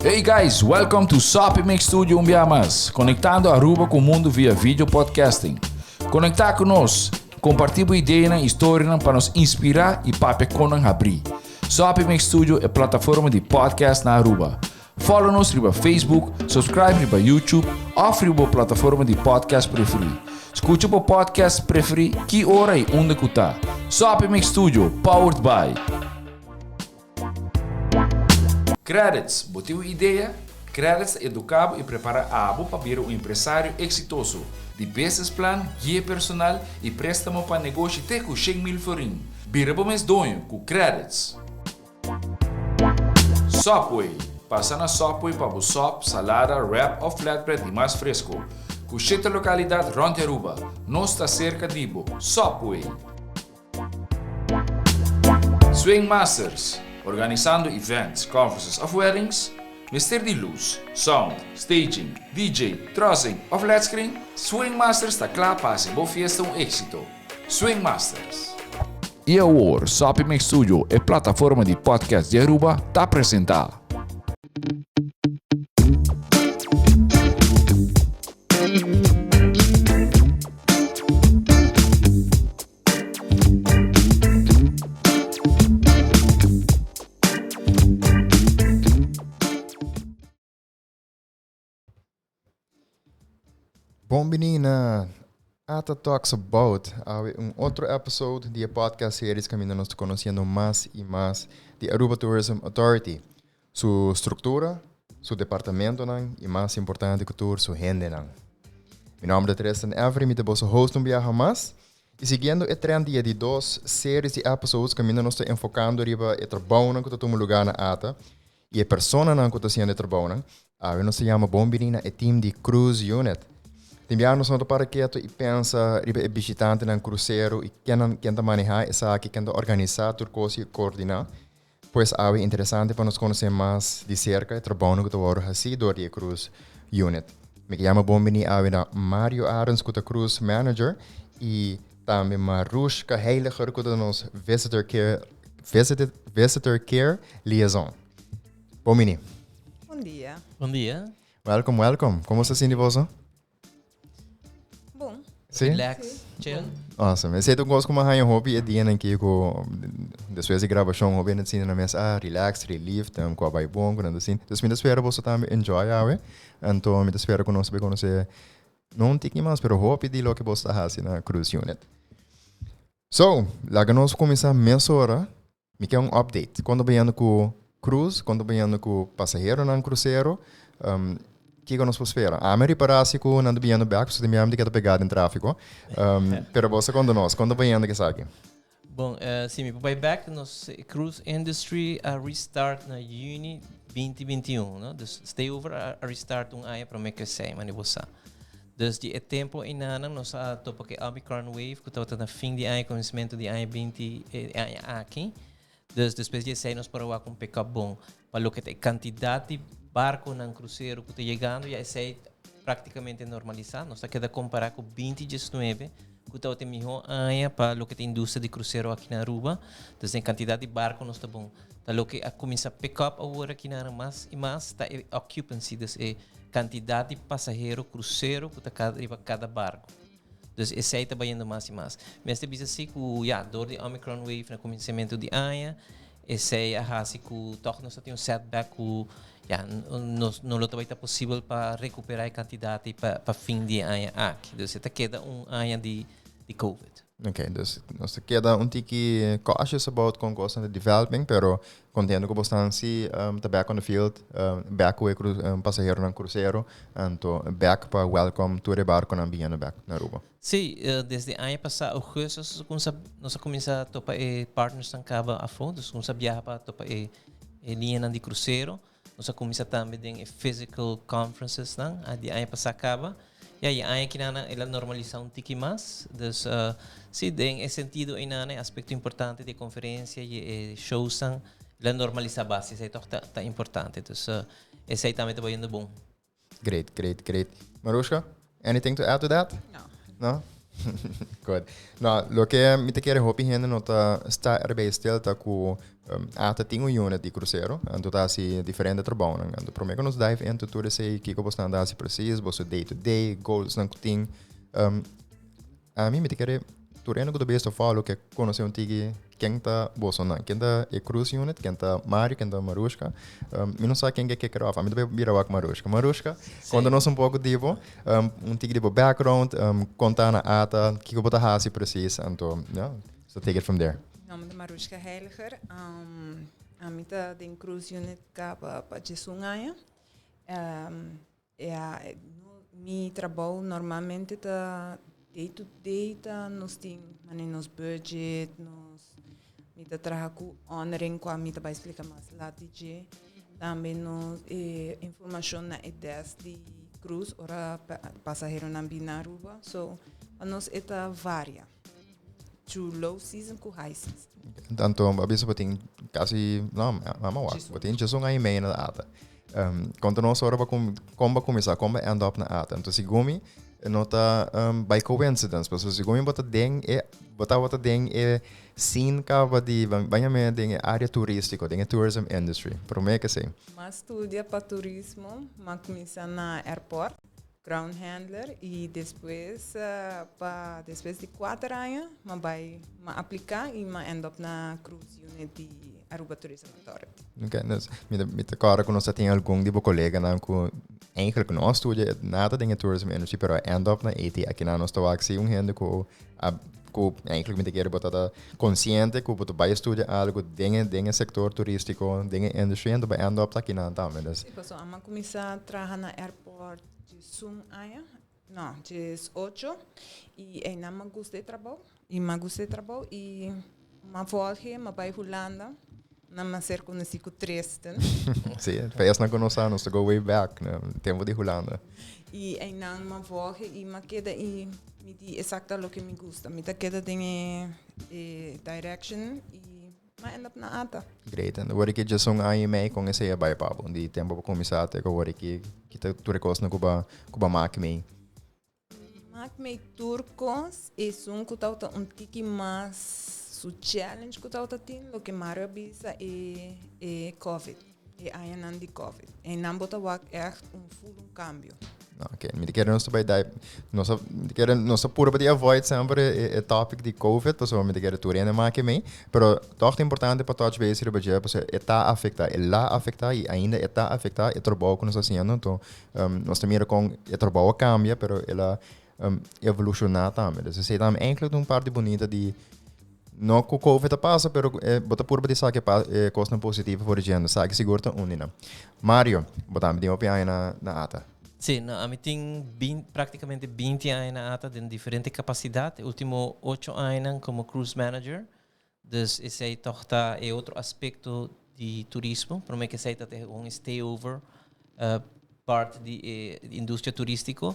Hey guys, welcome to Soppy Mix Studio un bia mas, conectando Aruba cu mundo via video podcasting. Conecta cu nos, comparti bo ideanan y storianan pa nos inspira y papia con nan habri. Soppy Mix Studio e plataforma di podcast na Aruba. Follow nos riba Facebook, subscribe riba YouTube of riba bo plataforma di podcast preferi. Scucha bo podcast preferi ki ora y unda cu ta. Soppy Mix Studio, powered by. Credits, bo tin un idea? Credits ta educa bo y prepara abo pa bira un empresario exitoso. Di business plan, guia personal y prestamo pa negoshi te cu 100,000 florin. Bira bo mes doño cu Credits. Subway, Pasa na Subway pa bo sop, salada, wrap of flatbread di mas fresco. Cu shete localidad rond di Aruba. Nos ta cerca di bo. Subway! Swing Masters, Organisando events, conferences of weddings? Mester di luz, sound, staging, DJ, trussing of led screen? Swing Masters ta cla pa haci bo fiesta un exito. Swing Masters. Y awor, Soppy Mix Studio, e plataforma di podcast di Aruba, ta presenta. Bon bini na Ata Talks About, awe un otro episode di e podcast series caminda nos ta conociendo mas y mas di Aruba Tourism Authority, su structura, su departamentonan y mas importante cu tur su hendenan. Mi nomber ta Tristan Every, mi ta boso host un biaha mas. Y siguiendo e trend di e di dos series di episodes caminda nos ta enfocando riba e trabounan cu ta tuma lugar na Ata y e personanan cu ta haciendo e trabounan, awe nos ta yama bon bini na e team di Cruise Unit. Tin biaha nos no ta para keto y pensa riba e bishitantenan crucero y kennan ken ta maneha esaki, ken ta organisa tur cos y coordina. Pues awe interesante pa nos conoce mas di cerca e trabounan cu ta worde haci door di e Cruise Unit. Mi ke yama bon bini awe na Mario Arends cu ta Cruise Manager y tambe Marushka Heiliger cu ta nos Visitor Care, Visitor, Visitor Care Liaison. Bon bini. Bon dia. Bon dia. Welcome, welcome. Como ta sinti boso? Bon. Sí? Relax, chill. Awesome. Esei ta un kos ku mi a haña hopi e dianan aki ku despues di grabashon hopi hende sinti nan mes ah relax, relieved, ku a bai bon, ku nan ta sinti. Dus mi ta spera boso tambe enjoy awe. Anto mi ta spera ku nos ta bai konosé no un tiki mas pero hopi di loke boso ta hasi na Cruise Unit. So, laga nos kuminsá mesora. Mi ke un update. Kon ta bayendo ku cruise? Kon ta bayendo ku pasaheronan krusero? Um, kiko nos por spera? Ami a ripará si ku nan ta biyendo bèk, pasobra mi ami ta keda pegá den tráfiko. Um, pero bo sa konta nos, kon ta bayendo ku esaki? Bon, eh, si mi por bai bèk, nos cruise industry a restart na juni 2021, no? Dus stay over a restart un aña promé ku esei, mane bo sa. Dus di e tempo einanan nos a topa ku e Omicron wave ku tabata na fin di aña, kuminsamentu di aña binti e aña aki. Dus despues di esei nos por a wak un pick up bon pa loke ta e kantidat di barkonan krusero ku ta yegando ya esei praktikamente normalisá. Nos ta keda kompará ku binti diesnuebe ku tabata e mihó aña pa loke ta industria di krusero aki na Aruba. Dus den kantidat di barko nos ta bon. Ta loke a kuminsá pick up awor aki na mas i mas ta e occupancy, dus e Kantidat di pasahero krusero ku ta kada riba kada barku. Dus esei ta bayendo mas i mas. Mester bisa si ku ya, dor di Omicron wave na kuminsamentu di aña, esei a hasi ku tòg nos ta tin un setback ku ya, nos no lo ta bai ta posibel pa rekuperá e kantidat ei pa pa fin di e aña aki. Dus e ta keda un aña di di covid. Ok, dus nos ta keda un tiki cautious about con cosnan ta developing, pero contento cu bosnan si ta back on the field, back cu e pasaheronan crucero, anto back pa welcome tur e barconan biniendo back na Aruba. Sí, desde aña pasa augustus nos a cuminsa, nos a cuminsa topa e partnersnan caba afo, dus nos a biaha pa topa e liñanan di crucero. Nos a kuminsá tambe den e physical conferences-nan di aña pasá kaba. Ya, i e aña kinanan el a normalisá un tiki mas. Dus, sí, den e sentido einan e aspekto importante di e konferensia i e showsnan, el a normalisá basta. Esei tòg ta ta importante. Dus, esei tambe ta bayendo bon. Great, great, great. Marushka, anything to add to that? No. No? Good. No, loke mi ta kere hopi hende no ta sta erbij stil ta ku ATA tin un unit di crucero, anto ta hasi diferente trabounan. Anto prome ku nos dive into tur esei, kiko bosnan ta hasi precies, boso day to day, goalsnan ku tin. Ami mi ta kere tur hende ku ta bes ta follow ke konosé un tiki ken ta bosonan, ken ta e cruise unit, ken ta Mario, ken ta Marushka. Mi no sa ken ke kick it off, ami ta bira wak Marushka. Marushka, konta nos un poko di bo, un tiki di bo background, kon ta na ATA, kiko bo ta hasi precies, anto ya, so take it from there. Mi nomber ta Marushka Heiliger, ami ta den cruise unit kaba pa diesun aña. Ja, mi trabou normalmente ta day to day ta nos tin mane nos budget, nos mi ta traha ku honoring kua mi ta bai splika mas lat di dje. Tambe nos e informashon na e desk di cruise ora pasaheronan bin na Aruba. So pa nos e ta varia through low season ku high season. Anto a bisa bo tin kasi no mama wak bo tin djes un aña y medio na ata. Konta nos ora bo kon bo kuminsá kon bo end up na ata. Anto segun mi no ta by coincidence pasobra segun mi bo ta den e bo tabata den e scene kaba di ban yam'é den e área turístiko den e tourism industry promé ke esei. M'a studia pa turismo m'a kuminsá na airport. Ground handler y despues pa despues di cuater aña m'a bay m'a aplica y m'a end up na cruise unit di Aruba Tourism Authority. Ok, dus mi ta mi ta corda cu nos ta tin algun di bo coleganan cu eigenlijk no a studia nada den e tourism industry pero a end up na AT. Akinan nos ta wak si un hende cu a cu eigenlijk mi ta kere bo ta ta consciente cu bo ta bay studia algo den e den e sector turistico, den e industry en ta bay end up ta akinan tambe. Dus. Si, pasobra ami a cuminsa traha na airport djesun aña, no, 18, y eynan mi a gusta e trabou, y mi a gusta e trabou y mi a volge, mi a bay Hulanda, nan mi a ser conoci cu Tristan. Si, pa esnan cu no sa, nos ta go way back, tempo di Hulanda. Y eynan mi a volge y mi a keda y mi di esaki ta loke mi gusta, mi ta keda den e direction y mi a end up na ata. Great. En wor ki djes un aña y mei con esey a bay pa bo? Di tempo bo cuminsa te cu wor ki kita tur e cosnan cu bo cu bo a mak mei? Mak mei tur cos, esun cu tabata un tiki mas su challenge cu tabata tin, loke Mario a bisa e e covid, e añanan di covid. Eynan bo ta wak echt un full un cambio. Ok, mi ta kere nos ta bai dai, nos a, mi ta kere nos a purba di avoid semper e topic di covid, pasobra mi ta kere tur hende make mei, pero tòg ta importante pa touch base riba dje, pasobra e ta afektá, e la afektá i ainda e ta afektá e trabou ku nos ta hasiendo, anto nos ta mira kon e trabou a kambia, pero el a evolushoná tambe. Dus esei tambe eindelijk ta un parti bunita di No ku covid a pasa, pero bo ta purba di saka e kosnan positivo for di dje. Esaki sigur ta un di nan. Mario, bo tambe tin hopi aña na na ata. Sí, no, ami tin praktikamente 20 aña na ata den diferente kapasidat. E ultimo ocho añanan komo cruise manager. Dus esei tòg ta e otro aspekto di turismo. Promé ku esei ta un stayover part di e industria turístiko.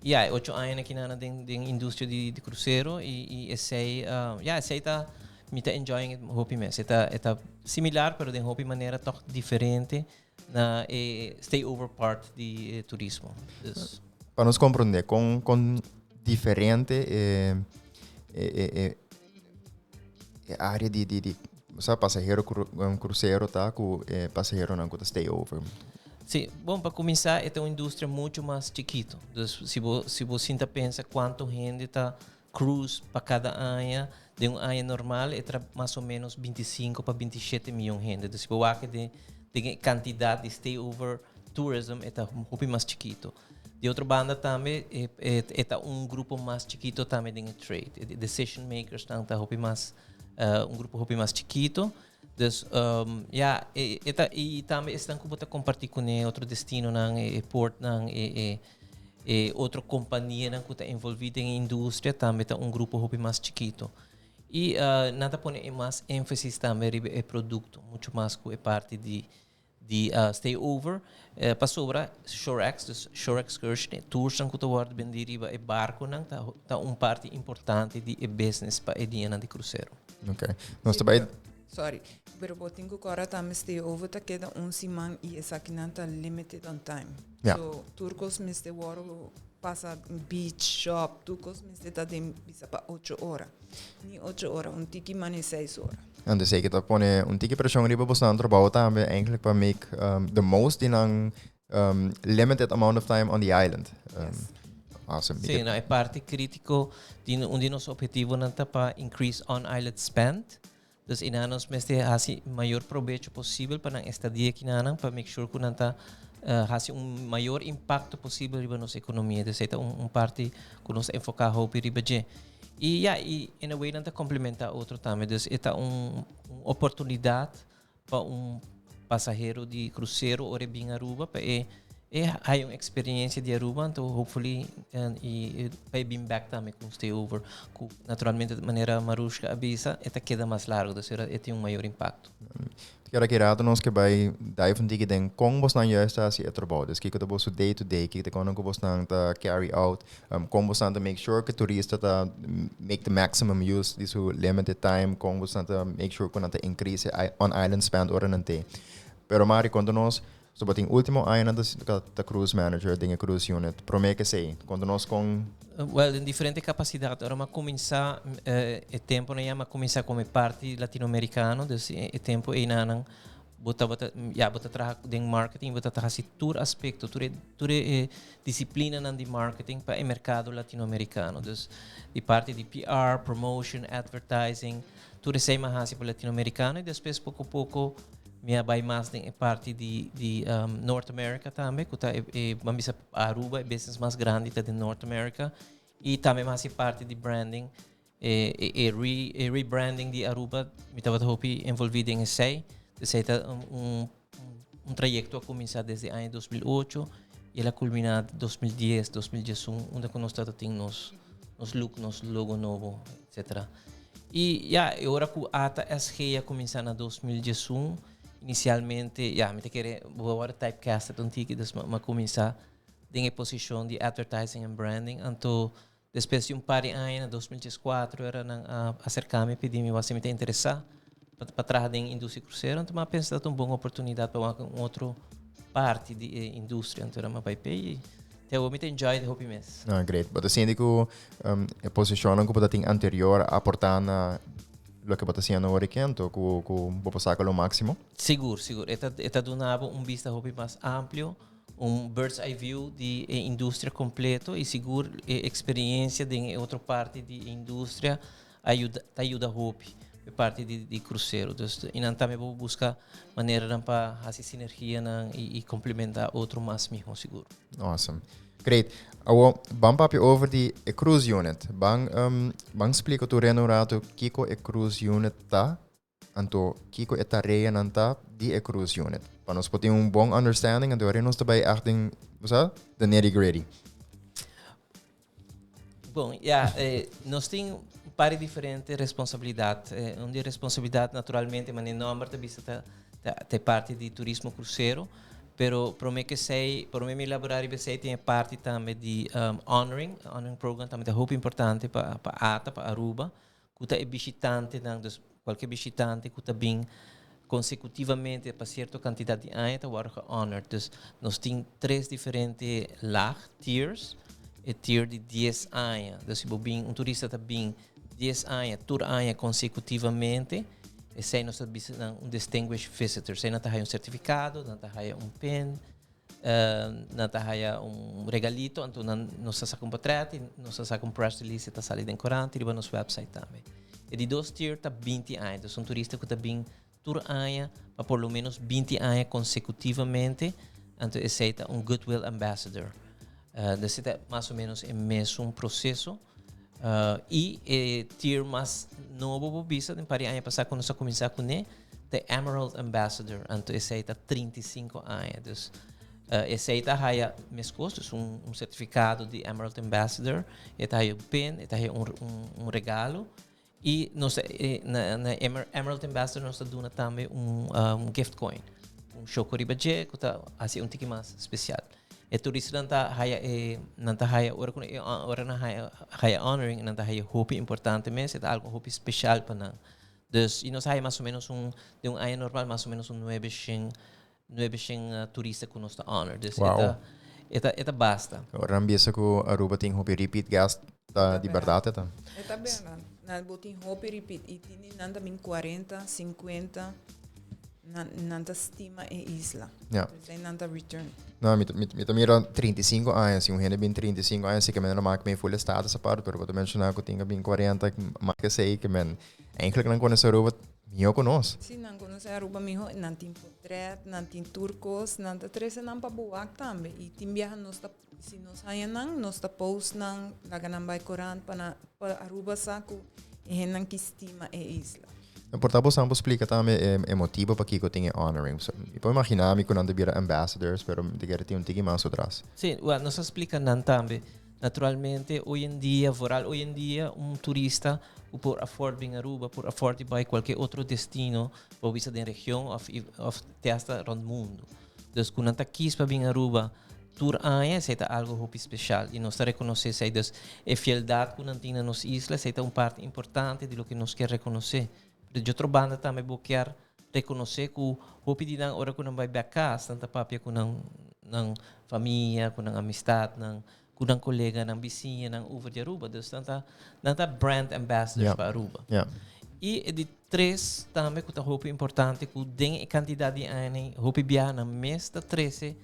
Ya, e ocho añanan aki nan den den industria di di krusero i i esei ya esei ta mi ta enjoying it hopi mes. E ta e ta similar pero den hopi manera tòg diferente na e stay over part di e turismo. Dus. Pa nos komprondé kon kon diferente e e e e área di di di Sa pasahero crucero ta cu e pasaheronan cu ta stay over. Sí, bon, pa cuminsa e ta un industria mucho mas chikito. Dus si bo, si bo sinta pensa cuanto hende ta cruise pa cada aña, den un aña normal e tra mas o menos 25 pa 27 miyon hende. Dus si bo wak den, den e cantidad di stay over tourism e ta hopi mas chikito. Di otro banda tambe e, e, e ta un grupo mas chikito tambe den e trade. E decision makers nan ta hopi mas un grupo hopi mas chikito. Dus um, ja, e, e ta, i tambe esnan ku bo ta kompartí kuné, otro destinonan, e, e portnan, e, e, e otro kompanianan ku ta envolví den e industria, tambe ta un grupo hopi mas chikito. I uh, nan ta pone e mas énfasis tambe riba e produkto, mucho mas ku e parti di Di stay over pasobra Shorex, dus shore excursion, e tours-nan ku ta wòrdu bendí riba e barkunan ta ta un parti importante di e business pa e dianan di krusero. Ok. Nos ta bai. Sorry, pero bo tin ku kòrda tambe stay over ta keda un siman i esakinan ta limited on time. Ja. So tur kos mester wòrdu. pasa beach, shop, tur kos mester ta den bisa pa 8 ora. Ni 8 ora, un tiki mane 6 ora. En dus zeker dat pone un tiki pressão riba bo nan trabou tambe eigenlijk pa make the most in een limited amount of time on the island. Awesome. Si, no, e parti kritiko di un di nos ophetivonan ta pa increase on-island spend. Dus einan nos mester hasi mayor probecho posibel pa nan estadia akinan, pa make sure ku nan ta hasi un mayor impakto posibel riba nos ekonomia. Dus ta un parti ku nos enfoká hopi riba dje. I ja, i in a way nan ta komplementá otro tambe. Dus ta un oportunidat pa un pasahero di krusero ora bin Aruba pa e haya un eksperensia di Aruba, anto hopefully i pa bin back tambe ku stay over, ku naturalmente, manera Marushka a bisa, e ta keda mas largu, dus e tin un mayor impakto. Kera kerato nos ku bai dive un tiki den kon bosnan juist hasi e trabou. Dus kiko ta boso day to day, kiko kon ku bosnan ta carry out, kon bosnan ta make sure ku turista ta make the maximum use di su limited time, kon bosnan ta make sure ku nan ta increase on island spend ora nan te. Pero Mari, konta nos, so bo tin último aña ta cruise manager den cruise unit. Promé ku esei, konta nos kon Well, den diferente kapasidat. Ora m'a kuminsá, e tempu nan m'a kuminsá komo parti latinoamerikano, dus e tempu einan bo ta bota ja bo ta traha den marketing, bo ta traha tur aspekto, tur disiplinanan di marketing pa e merkado latinoamerikano. Dus di parti di PR, promotion, advertising, tur esei m'a hasi pa latinoamerikano i despues poko poko mi a bai mas den parti di North America tambe, ku ta e, ban bisa, Aruba e business mas grandi ta di North America i tambe mas parti di branding e rebranding di Aruba, mi tabata hopi envolví den esei. Esei ta un trayekto a kuminsá desde aña 2008 i el a kulminá 2010, 2011, unda ku nos tin nos look, nos logo nobo, etc. I ja, ora ku ATA SG a kuminsá na 2011, inisialmente, ja, mi ta kere, bo typecasted un tiki, dus m'a kuminsá den e posishon di advertising and branding, anto despues di un par di aña, na 2014, ora nan a aserká mi, pidi mi si mi ta interesá pa traha den industria krusero, anto m'a pensa ku un bon oportunidat pa un otro parti di industria, anto m'a bai p'e i mi ta enjoy e hopi mes. Ah, great. But asina ku e posishon ku bo tin anterior a aportá na loke bo ta hasiendo awor aki, anto ku bo por saka lo máksimo? Sigur, sigur. E ta duna un bista hopi mas amplio, un bird's eye view di industria kompleto i sigur eksperensia di otro parti di industria ta yuda hopi e parti di krusero. Dus einan tambe bo ta buska manera pa hasi sinergia i komplementá otro mas mihó, sigur. Awesome. Great. Awo, ban papia over di e cruise unit. Ban splika tur un ratu kiko e cruise unit ta, anto kiko e tareanan ta di e cruise unit. Pa nos por tin un bon understanding, anto nos ta bai echt den, sa, the nitty gritty. Bon, ja, nos tin un par di diferente responsabilidat. Un di responsabilidat, naturalmente, ma e nòmber ta bisa ta parti di turismo krusero, pero promé ku esei, promé mi elaborá esei, tin parti tambe di honoring program tambe ta hopi importante pa ATA, pa Aruba, ku ta e bishitantenan, dus kualke bishitante ku ta bin konsekutivamente pa sierto kantidat di aña ta wòrdu honored. Dus nos tin tres diferente laag, tiers, e tier di 10 aña. Dus si bin, un turista ta bin 10 aña, tur aña konsekutivamente, esei nos ta un distinguished visitor. Esei nan ta un sertifikado, nan ta un pin, nan ta un regalito, anto nos ta saka un portrèt, nos ta saka un press release, ta sali den korant, riba nos website tambe. E di dos tier ta 20 aña. Dus un turista ku ta bin tur aña pa por lo menos 20 aña konsekutivamente, anto esei ta un goodwill ambassador. Dus ta mas o ménos e mesun proseso. I e tier mas nobo bo bisa, den par di aña pasá ku nos a kuminsá kuné, the Emerald Ambassador, anto esei ta 35 aña. Dus esei ta haya meskos, dus un sertifikado di Emerald Ambassador, e ta haya un pin, e ta haya un regalo. I nos na Emerald Ambassador nos ta duna tambe un gift coin. Un shoco riba dje, ku ta hasi un tiki mas spesial. E turista nan ta haya e nan ta haya ora ku ora nan haya honoring, nan ta haya hopi importante mes, ta algo hopi spesial pa nan. Dus i nos haya mas o menos di un aña normal mas o menos un 900 turista ku nos ta honor. Dus e ta. E ta, e ta basta. Ora nan bisa ku Aruba tin hopi repeat guest, ta di bèrdat e ta. E ta bèrdat. Nan bo tin hopi repeat i tin di nan ta bin 40, 50, nan, nan ta stima e isla. Ja. Entonces nan ta return. No, mi, mi, mi ta mira 35 aña, si un hende bin 35 aña, si ke men no maak mee full status apart, pero bo ta menshoná ku tin ka bin 40, mas ke esei, ke men eigenlijk nan konosé Aruba mihó ku nos. Si, nan konosé Aruba mihó, nan tin potret, nan tin tur kos, nan ta trese nan pa bo wak tambe. I tin biaha nos ta, si nos haña nan, nos ta post nan, laga nan bai korant pa nan, pa Aruba sa ku e hendenan ki stima e isla. No por ta bosan por splika tambe e, e motibo pakiko tin e honoring. So, mi por imagina mi ku nan ta bira ambassadors, pero mi ta kere tin un tiki mas atras. Sí, well, nos a splika nan tambe. Naturalmente, hoy en dia, vooral hoy en dia, un turista ku por afford bin Aruba, por afford di bai kualke otro destino, bo bisa den region of, of te hasta rond mundo. Dus ku nan ta kies pa bin Aruba tur aña, esei ta algo hopi special y nos ta reconoce esei. Dus e fieldad ku nan tin na nos isla, esei ta un parti importante di loke nos kier reconoce. Pero di otro banda tambe bo kier reconoce ku hopi di nan ora ku nan bai bek kas, nan ta papia ku nan nan famia, ku nan amistadnan, ku nan koleganan, bisiñanan over di Aruba. Dus nan ta nan ta brand ambassadors pa Aruba. I e di tres tambe ku ta hopi importante ku den e kantidat di añanan hopi biaha nan mes ta trese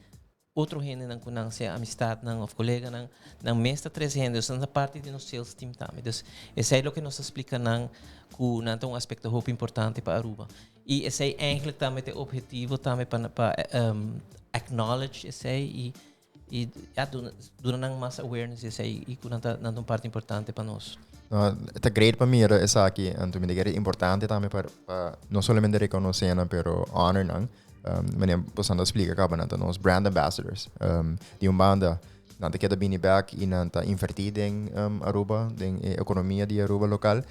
otro hendenan ku nan sea amistadnan òf koleganan, nan mes ta trese hende. Dus nan ta parti di nos sales team tambe. Dus esei loke nos ta splika nan ku nan ta un aspekto hopi importante pa Aruba. I esei eigenlijk tambe ta e objetivo tambe pa pa acknowledge esei i I ya duna duna nan mas awareness di esei i ku nan ta nan ta un parti importante pa nos. No, ta great pa mira esaki, anto mi ta kere importante tambe pa pa no solamente rekonosé nan pero honor nan. Um, manera boso a splika kaba nan ta nos brand ambassadors. Um, di un banda nan ta keda bini bek i nan ta invertí den um, Aruba, den e ekonomia di Aruba lokal.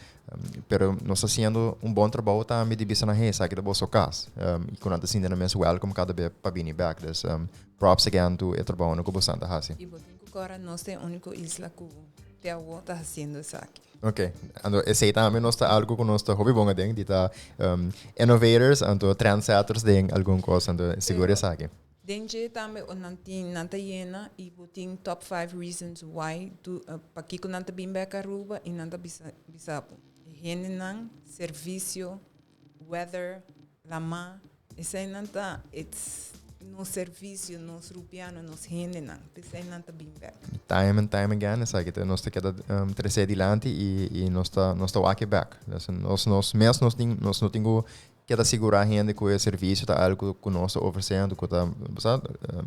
Pero nos ta haciendo un bon trabou tambe di bisa nan, hey, esaki ta boso cas. Um, y cu nan ta sinti nan mes welcome cada be pa bini back. Dus um, props again to e trabounan cu bosan ta haci. Y bo tin cu cora nos ta e unico isla cu te awo ta haciendo esaki. Ok, anto esey tambe nos ta algo cu nos ta hopi bon aden, di ta um, innovators, anto trendsetters den algun cos, anto sigur esaki. Den dje tambe o nan tin nan ta yena y bo tin top five reasons why du pakiko nan ta bin bek Aruba y nan ta bisa bisa bo e hendenan, servicio, weather, lama, eseinan ta it's nos servicio, nos Rubiano, nos hendenan, p'esei nan ta bin bek. Time and time again esaki ta nos ta keda trece dilanti y y nos ta nos ta wak e bek. Nos nos mes nos tin nos no tin cu Keda sigurá hende ku e servisio ta algu ku nos ta ofresé anto ku ta sa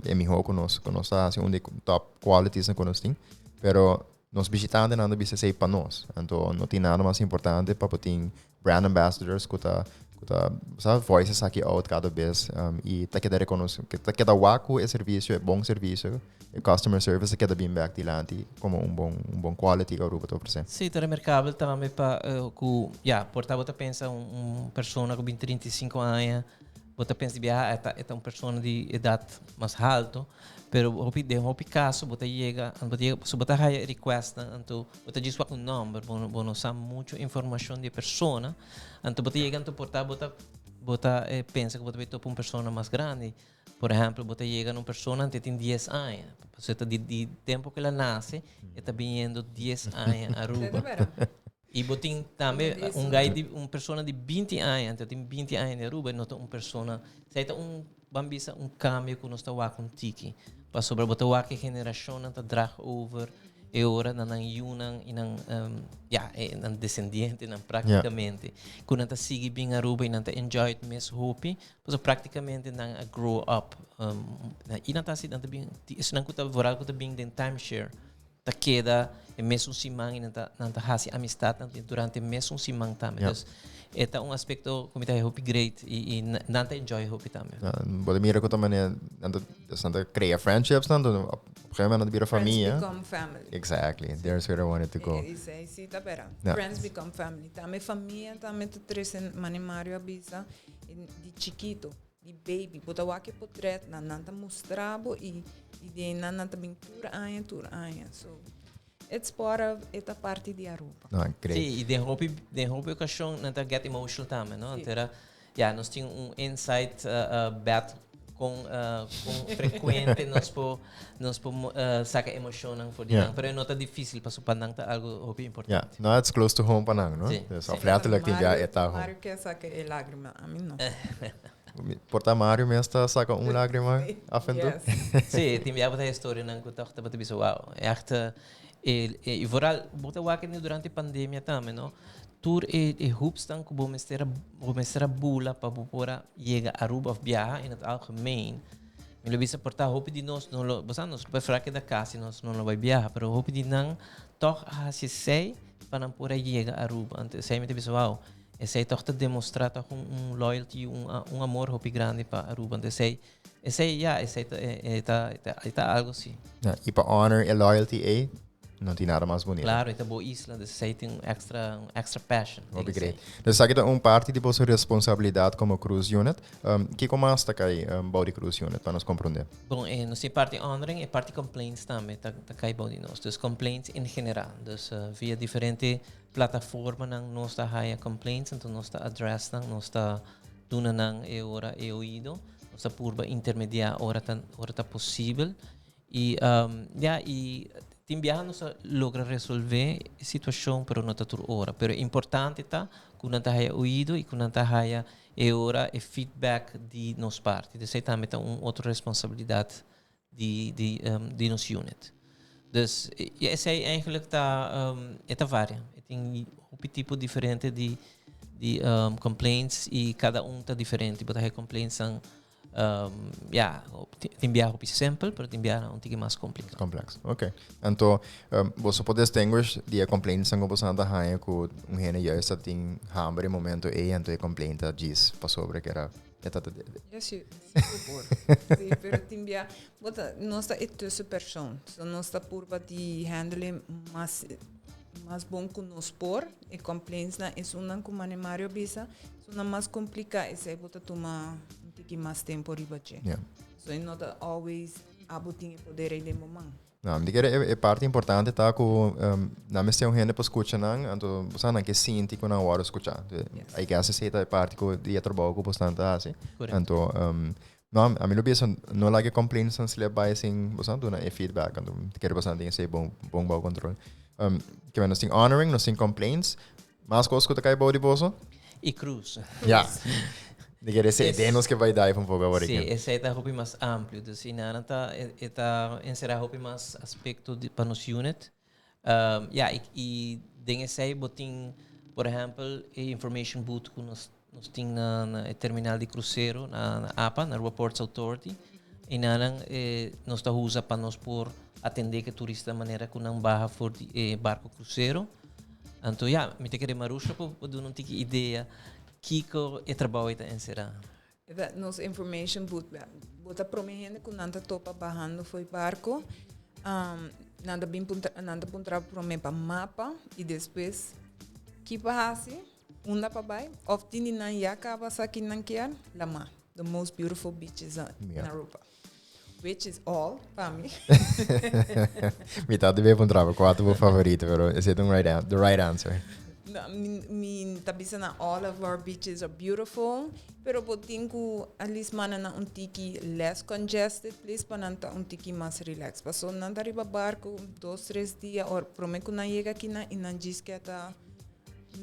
e mihó ku nos ku nos ta hasi un di top qualities ku nos tin. Pero nos bishitantenan ta bisa esei pa nos. Anto no tin nada mas importante pa bo tin brand ambassadors ku ta ku ta sa voice esaki out kada bes i ta keda rekonosé ta keda wak ku e servisio e bon servisio. E customer service a keda bin bek dilanti como un bon un bon quality cu Aruba ta ofrece. Sí, ta remarcabel tambe pa cu ya, por ta bo ta pensa un un persona cu bin 35 aña, bo ta pensa di biaha e ta e ta un persona di edad mas halto, pero hopi den hopi caso bo ta yega bo ta yega pasobra bo ta haya e requestnan anto bo ta djis wak un nomber bo no bo no sa mucho informacion di e persona, anto bo ta yega anto por ta bo ta bo ta pensa cu bo ta bay topa un persona mas grandi. Por ehempel, bo ta yega na un persona ante tin dies aña. Pasobra ta di, di tempo ku el a nase, e ta biniendo dies aña Aruba. I bo tin tambe un gai di un persona di binti aña, ante tin binti aña di Aruba, e no ta un persona, esei ta un, ban bisa un kambio ku nos ta wak un tiki. Pasobra bo ta wak e generashonnan ta drag over e ora na nan yunan i nan ya e nan desendientenan praktikamente ku nan ta sigui bin Aruba i nan ta enjoy it mes hopi. Pasobra práktikamente nan a grow up i nan ta hasi nan ta bin esnan ku ta vooral ku ta bin den timeshare ta keda e mesun siman i nan ta nan ta hasi amistatnan durante e mesun siman tambe. Dus e ta un aspekto ku mi ta haña hopi great i i nan ta enjoy hopi tambe. Bo ta mira ku ta manera nan ta nan ta krea friendships nan op un gegeven moment nan ta bira famia. Friends become family. Exactly, there's where I wanted to go. Esei si ta bera. Friends become family. Tambe famia tambe ta trese mane Mario a bisa. Di chikito, di baby, bo ta wak e potret nan, nan ta mustra bo i i di einan nan ta bin tur aña, tur aña. So, it's part of, e ta parti di Aruba. No, great. Sí, i den hopi, den hopi okashon nan ta get emotional tambe, no? Anto era, ya, nos tin un inside bed. Con con frecuente nos por nos por saca emocionnan for di nan, pero e no ta dificil pasobra pa nan ta algo hopi importante. Yeah, no, it's close to home pa nan, no? Sí, Dus sí. of letterlijk tin bia e ta home. Mario ke saca e lagrima, ami no. Por ta Mario mes ta saca un lagrima af en toe? Yes. Sí, tin bia bo ta historianan cu toch ta bisa wow, echt e y vooral bo ta wak durante pandemia tambe, no? Tur e e hoopsnan ku bo mester a bo mester a bula pa bo por a yega Aruba of biaha in het algemeen. Mi lo bisa por ta hopi di nos no lo, bo sa nos lo prefera keda kas y nos no lo bai biaha, pero hopi di nan tog a hasi esei pa nan por a yega Aruba. Anto esei mi ta bisa wow, esei tog ta demostra tog un un loyalty, un un amor hopi grandi pa Aruba. Anto esei esei ya esei ta e ta e ta algo si. Ja, y pa honor e loyalty ei, No tin nada mas bonito. Claro, e ta bo isla, dus esey tin un extra, un extra passion. Hopi great. Dus esaki ta un parti di boso responsabilidad como cruise unit. Um, kiko mas ta kai um, bou di cruise unit pa nos comprende? Bon, eh, nos tin parti honoring e parti complaints tambe ta, ta kai bou di nos. Dus complaints in general. Dus uh, via diferente plataformanan nos ta haya complaints, enton nos ta address nan, nos ta duna nan e ora e oido. Nos ta purba intermedia ora ta, ora ta posibel. Y ya, y tin biaha nos a logra resolve e situacion, pero no ta tur ora. Pero importante ta cu nan ta haya oido y cu nan ta haya e ora e feedback di nos parti. Dus ey tambe ta un otro responsabilidad di di di nos unit. Dus ya esey eigenlijk ta e ta varia. E tin hopi tipo diferente di di complaints y cada un ta diferente. Bo ta haya complaintsnan Um, ja, tin biaha hopi simpel, pero tin biaha un tiki mas complicado. Complex, ok. Anto, um, boso por distinguish di e complaints ku boso anda haña ku un hende juist dat tin hamber e momento ei, anto e complaint ta djis pasobra ku era e ta Ja, sí, sí, por. Sí, pero tin bia, bota, nos ta e tussenpersoon. So nos ta purba di handle mas mas bon ku nos por. E complaints na esunnan ku Mane Mario bisa, esunnan mas kompliká, esei bo ta tuma un tiki mas tempo riba dje. Yeah. So e no ta always abo tin e poder ei den bo man. No, mi ta kere e, e parti importante ta ku um, nan mester un hende pa skucha nan, anto bo sa nan ke sinti ku nan wòrdu skuchá. Yes. I guess esei ta e parti ku di e trabou ku bosnan ta hasi. Correcto. Anto, um, no, a mi lo bisa no laga e complaints nan slip by sin bo sa duna e feedback. Anto mi ta kere bosnan tin esei bon, bon bou control. Um, ke men nos tin honoring, nos tin complaints. Mas kos ku ta kai bou di boso? Y cruise. Ja. Mi kere esei, den nos ke bai dive un poko awor Sí, aki. esei ta hopi mas amplio. Dus inana ta, e, e ta encerra hopi mas aspecto di, pa nos unit. Um, ja, y, y den esei bo tin, por ehempel, e information booth ku nos, nos tin na, na e terminal di crucero, na, na APA, na Aruba Ports Authority. Inanan eh, nos ta usa pa nos por atende ke turista manera ku nan baha for di e barco crucero. Anto ja, mi ta kere Marusha por por duna un tiki idea kiko e trabou ei ta enserá. E ta nos information booth. Bo ta prome hende ku nan ta topa bahando for e barco. Um, nan ta bin puntra, nan ta puntra prome pa mapa y despues ki pa hasi, unda pa bai, of tin di nan ya kaba sa ki nan kier, lama. The most beautiful beaches in Aruba. Which is all pa mi. Mi ta debe puntra bo kua ta bo favorito, pero esei ta un right an- the right answer. No, mi, mi ta bisa na all of our beaches are beautiful, pero bo tin ku at least manda na un tiki less congested place pa nan ta un tiki mas relax. Paso nan ta riba barco dos, tres dia or prome ku nan yega aki nan i nan djis ke ta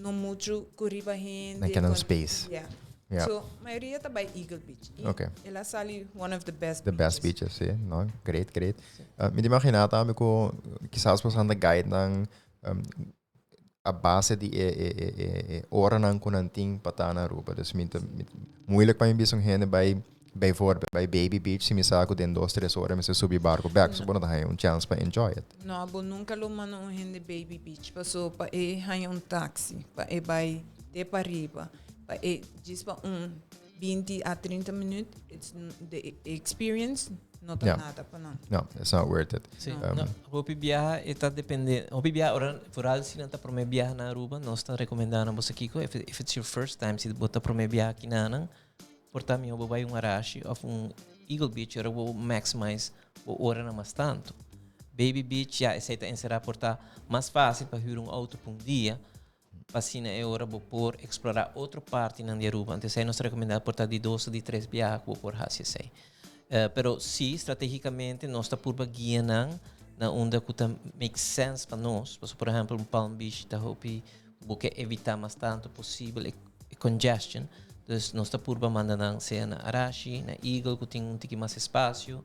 no mucho ku riba hende. Nan ke nan space. Yeah. Yeah. So, mayoria ta bai Eagle Beach. I Okay. El a sali one of the best The best beaches, sí. No, great, great. Uh, mi ta imagina tambe ku kisas boso anda guide nan um, a base di e, e, e, e, e oranan ku nan tin pa ta na Aruba. Dus mi ta, mi, moeilijk pa mi bisa un hende bai bijvoorbeeld bai Baby Beach si mi sa ku den dos, tres ora mi sa subi barco bek. So bo no ta haña un chance pa enjoy it. No, bo nunca lo manda un hende Baby Beach paso pa e haña un taxi, pa e bai te pariba. Pa e djis pa un 20 a 30 minuut, it's the experience no ta Yeah. nada pa nan. No, it's not worth it. Sí. Um, No, hopi biaha e ta depende. Hopi biaha ora vooral si nan ta prome biaha na Aruba, nos ta recomenda nan boso kiko if, if it's your first time si bo ta prome biaha aki na nan, por ta miho bo bai un Arashi of un Eagle Beach ora bo maximize bo ora nan mas tanto. Baby Beach ya esei ta encera por ta mas facil pa huur un auto pa un dia, Pa asina e ora bo por explora otro partinan di Aruba. Anto esei nos ta recomenda por ta di dos o di tres biaha cu bo por haci esei. Pero si, strategicamente nos ta purba guia nan na unda cu ta make sense pa nos. Pasobra, por ehempel, un Palm Beach ta hopi bo ke evita mas tanto posibel e congestion. Dus nos ta purba manda nan sea na Arashi, na Eagle cu tin un tiki mas espacio.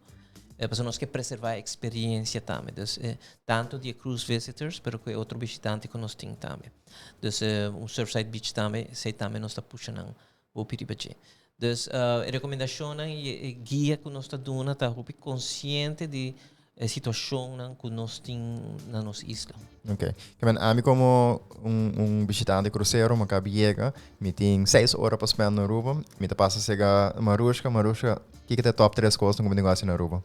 Pasobra nos ke preserva e experiencia tambe. Dus tanto di e cruise visitors pero cu e otro bishitante cu nos tin tambe. Dus un Surfside Beach tambe, esey tambe nos ta pusha nan hopi riba dje. Dus e rekomendashonnan i e guia ku nos ta duna ta hopi konsiente di e situashonnan ku nos tin na nos isla. Ok. Ke men ami komo un un bishitante krusero mi kaba yega, mi tin seis ora pa spend na Aruba, mi ta pasa sega Marushka, Marushka, kiko ta e top tres kosnan ku mi tin ku hasi na Aruba?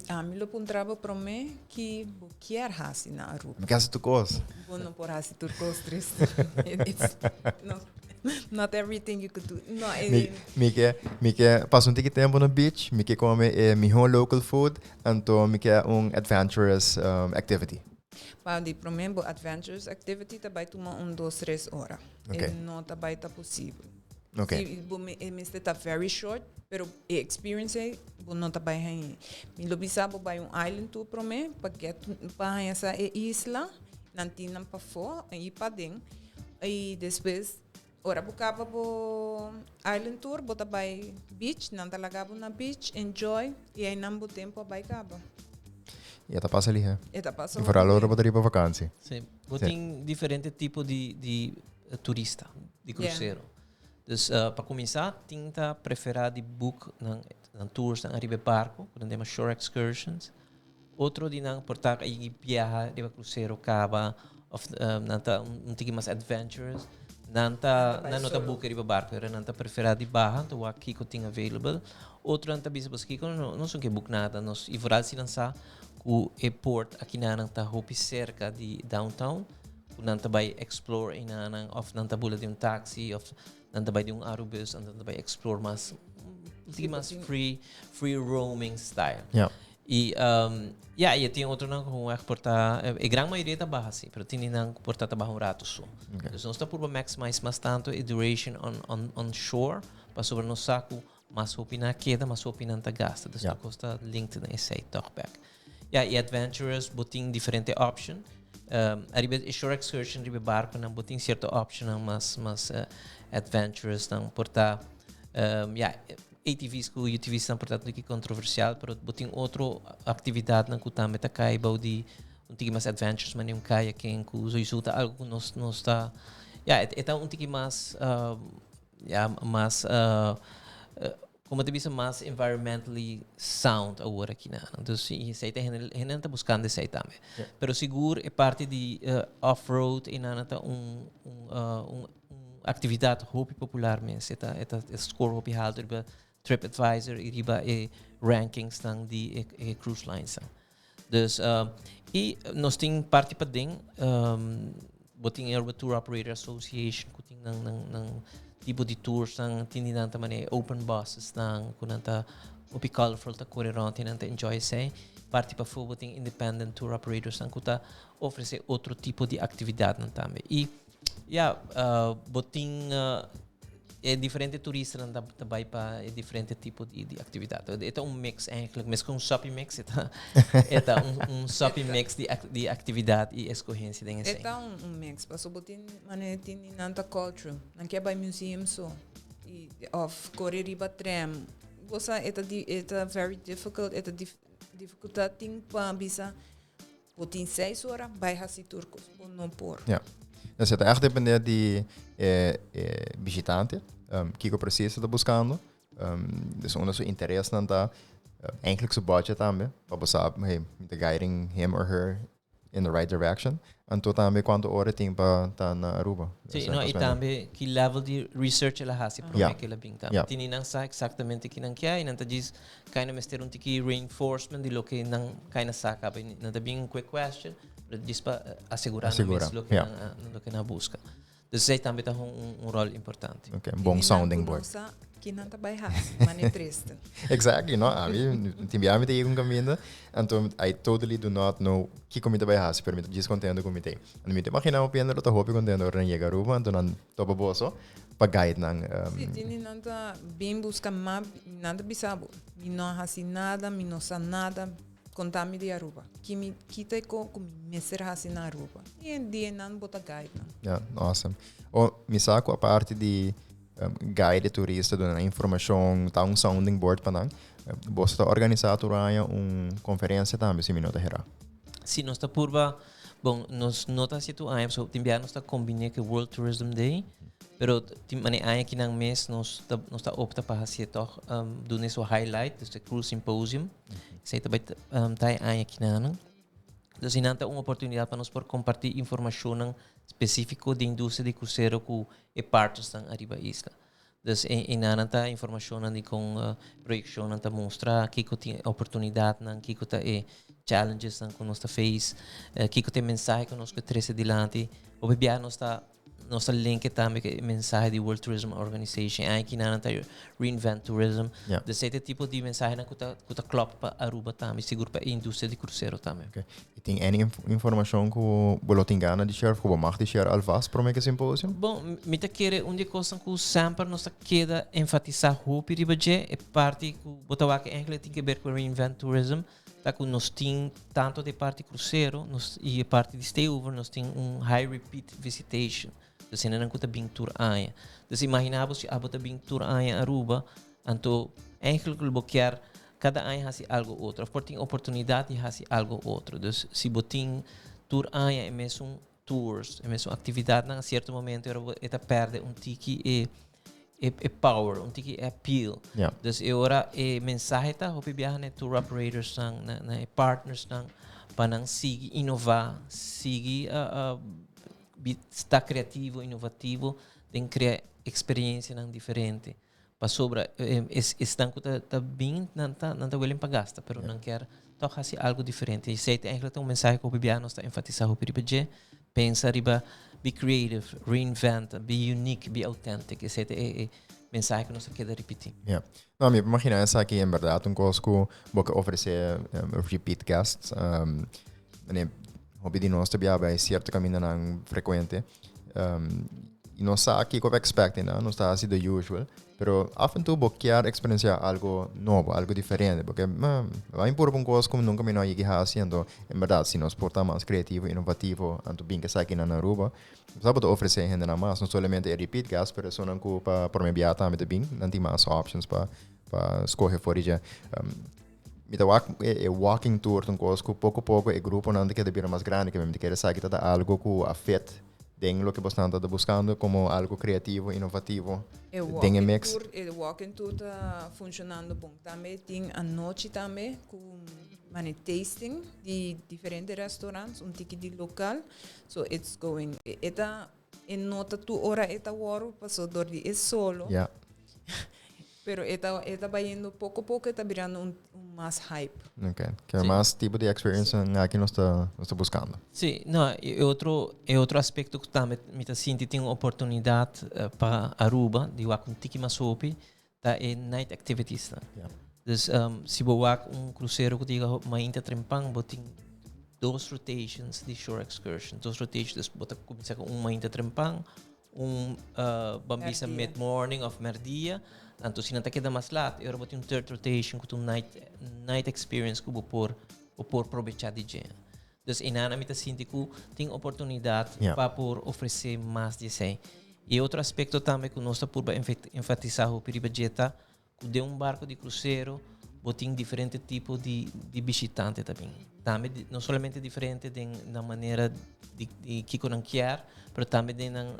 Ami lo puntra bo prome ki bo kier hasi na Aruba. Mi ke hasi tur kos. Bo no por hasi tur kos, Tristan. It's not, not everything you could do. No, eh, Mi, mi ke, mi ke pasa un tiki tempo na beach, mi ke come e miho local food, anto mi ke un adventurous um, activity. Pa di prome bo adventurous activity ta bai tuma un dos tres ora. Okay. E no ta bai ta posibel. Ok. Si bo me, e mester ta very short, pero e experience ei bo no ta bai haña. Mi lo bisa bo bai un island tour promé pa get pa haña sa e isla, nan tin nan pafó i paden. I despues ora bo kaba bo island tour bo ta bai beach, nan ta laga bo na beach, enjoy i einan bo tempo a bai kaba. I e ta pasa lihé. E ta pasa I vooral hopi ora bo ta riba vakantie. Sí. Bo Sí. tin diferente tipo di di turista di crucero. Dus pa cuminsa tin ta prefera di book nan nan tours nan ariba e barco cu nan ta yama shore excursions. Otro di nan por ta y biaha riba crucero caba of nan ta un tiki mas adventurous. Nan ta nan no ta book riba barco pero nan ta prefera di baha anto wak kico tin available. Otro nan ta bisa pues kico no nos no ke book nada nos y vooral si nan sa cu e port akinan ta hopi cerca di downtown. Ku nan ta bai explore einanan of nan ta bula di un taxi of nan ta bai di un arubus nan ta bai explore mas un tiki mas free free roaming style. Ja. Y um, ja, y tin otronan ku echt por ta e gran mayoria ta baha si, pero tin nan ku por ta ta baha un rato so. Okay. Dus nos ta purba maximize mas tanto e duration on on on shore pasobra nos sa ku mas hopi nan a keda, mas hopi nan ta gasta. Dus Ja. tur kos ta linked na esei toch bek. Ja, y adventurous bo tin diferente option. Um, ariba e shore excursion riba e barconan bo tin cierto optionnan mas mas uh, adventurous nan por ta um, ja, ATV's cu UTV's nan por ta un tiki controversial, pero bo tin otro actividadnan cu tambe ta cay bou di un tiki mas adventurous manera un kayaking cu sowieso ta algo cu nos nos ta ja, e ta un tiki mas um, ja, mas uh, Como ta bisa mas environmentally sound awor aki na. Dus esei ta hende hende ta buscando esei tambe. Pero sigur e parti di off-road y nana ta un un un actividad hopi popular mes. E ta e ta e score hopi halto riba TripAdvisor y riba e rankingsnan di e e cruise linesnan. Dus y nos tin parti paden bo tin Aruba Tour Operator Association cu tin nan nan nan tipo di tours nan tin di nan ta manera open buses nan cu nan ta hopi colorful ta core rond y nan ta enjoy esey. Parti pafo bo tin independent tour operators nan cu ta ofrece otro tipo di actividadnan tambe. Y ya bo tin E diferente turistanan ta ta bai pa e diferente tipo di di actividad. E ta un mix eigenlijk, mes cu un soppy mix, e ta e ta un un soppy mix di di actividad y escogencia den E esei. ta un un mix, pasobra bo tin manera tin di nan ta cultural, nan kier bai museum so y of core riba tram. Bo sa e ta di e ta very difficult, e ta dif dificultad tin pa bisa Bo tin seis ora, bai hasi tur kos. Bo no por. Ja. Dus e ta echt depende di e, e bishitante, um, kiko precies e ta buscando. Um, dus unda su interesnan ta, uh, eigenlijk su budget tambe, pa bo sa, hey, mi ta guiding him or her in the right direction. Anto tambe cuanto ora tin pa ta na Aruba. Sí, Dus, no, y volgens mij- tambe ki level di research el a hasi prome Ja. ke el a bin tambe. Ja. Tini nan sa exactamente ki nan kia y nan ta djis Kaina mester un tiki reinforcement di loke nan kaina sa kaba. Nan ta bin un quick question, pero djis pa asegura nan mes loke nan loke nan a buska. Dus esey tambe ta un, un rol importante. Ok, un bon sounding board. Ki nan ta bai hasi, mane triste. Exactly, no? Ami, tin bia mi ta yega un caminda, anto I totally do not know kiko mi ta bai hasi, pero mi ta djis contento cu mi t'ei. Anto mi ta imagina hopi hende lo ta hopi contento ora nan yega Aruba, anto nan topa boso pa guide nan. Si, tin di nan ta bin busca map, nan ta bisa bo, mi no a hasi nada, mi no sa nada, Konta mi di Aruba. Ki mi ki ta e ko ku mi mester hasi na Aruba? I e dia nan bo ta guide nan. Ja, awesome. O, mi sa ku aparte di um, guide e turista, duna nan informashon, ta un sounding board pa nan, boso ta organisá tur aña un konferensia tambe, si mi no ta herá. Si, nos ta purba, bon, nos no ta hasi tur aña, pasobra tin biaha nos ta kombiné ku e World Tourism Day, pero tin manera aña kinan mes nos ta nos ta opta pa hasié tòg, um, duna su highlight, dus e Cruise Symposium. Esei ta bai ta e aña kinanan. Dus nan ta un oportunidat pa nos por kompartí informashonnan spesífiko di industria di krusero ku e partnersnan ariba isla. Dus e nan ta informashonnan di kon proyekshonnan ta mustra, kiko tin oportunidatnan, kiko ta e challengesnan ku nos ta face, kiko ta e mensahe ku nos ke trese dilanti. Hopi biaha nos ta Nos ta linke tambe ku e mensahe di World Tourism Organization. Ai kinan ta reinvent tourism. Ja. Dus e tipo di mensahenan ku ta ku ta klop pa Aruba tambe, sigur pa e industria di krusero tambe. Okay. I tin any informashon ku bo lo tin gana di share of ku bo mag di share alvast prome ku e symposium? Bon, mi ta kere un di e kosnan ku semper nos ta keda enfatisá hopi riba dje, e parti ku bo ta wak eigenlijk tin ke ber ku reinvent tourism. Ta ku nos tin tanto di e parti krusero nos i e parti di stayover nos tin un high repeat visitation. Dus hendenan ku ta bin tur aña. Dus imagina bo si abo ta bin tur aña Aruba, anto eigenlijk lo bo kier kada aña hasi algo otro of por tin oportunidat di hasi algo otro. Dus si bo tin tur aña e mesun tours, e mesun aktividatnan a sierto momento ora bo e ta pèrdè un tiki e e e power, un tiki e appeal. Ja. Dus e ora e mensahe ta hopi biaha na e tour operatorsnan, na na e partnersnan pa nan sigui inová, sigui bi sta kreativo, inovativo den krea eksperiencianan diferente. Pasobra esnan ku ta ta bin nan ta nan ta willing pa gasta, pero nan kier tòg hasi algu diferente. Esei ta eigenlijk ta un mensahe ku hopi biaha nos ta enfatisá hopi riba dje. Pensa riba be creative, reinvent, be unique, be authentic. Esei ta e e mensahe ku nos ta keda ripití. Ja. No, mi por imaginá esaki en bèrdat un kos ku bo ke ofresé repeat guests. Hopi di nos ta biaha bai sierto kamindanan frekuente. Y nos sa kico pa expect na, nos ta haci the usual, pero af en toe bo kier experiencia algo nobo, algo diferente, porque va mi purba un cos cu nunca mi no a yegi haci, anto en berdad si nos por ta mas creativo, innovativo, anto bin esaki na Aruba, sa bo ta ofrece hendenan mas, no solamente e repeat guest, pero esunnan cu pa prome bia tambe ta bin, nan tin mas options pa pa scoge for di dje. Mi ta wak e walking tour ta un kos ku poko poko e gruponan ta keda bira mas grandi, ke mi ta kere sa ki ta ta algo ku a fit den loke bosnan ta ta buskando komo algo kreativo, inovativo E den e walking mix. tour, e walking tour ta funshonando bon. Tambe tin anochi tambe ku mane tasting di diferente restaurants, un tiki di lokal. So it's going, e ta e no ta tur ora e ta wòru paso dor di e solo. Ya. Pero e ta e ta bayendo poco poco e ta birando un un mas hype. Ok. Ke Sí. mas tipo di experience aki nos ta nos ta buscando. Sí, no, e otro e otro aspecto cu tambe mi ta sinti tin un oportunidad pa Aruba di wak un tiki mas hopi ta e night activities nan. Ja. Dus si bo wak un crucero cu ta yega mainta trempan bo tin dos rotations di shore excursion, dos rotations, dus bo ta cuminsa cu un mainta trempan Un ban bisa Merdia. mid morning of merdia, anto si nan ta keda mas laat, e ora bo tin un third rotation ku ta un night night experience ku bo por bo por probecha di dje. Dus einan mi ta sinti ku tin oportunidat Ja. pa por ofresé mas di esei. I otro aspekto tambe ku nos ta purba enfatisá hopi riba dje ta Ku den un barko di krusero bo tin diferente tipo di di bishitante ta bin. Tambe di no solamente diferente den nan manera di di kiko nan kier, pero tambe den nan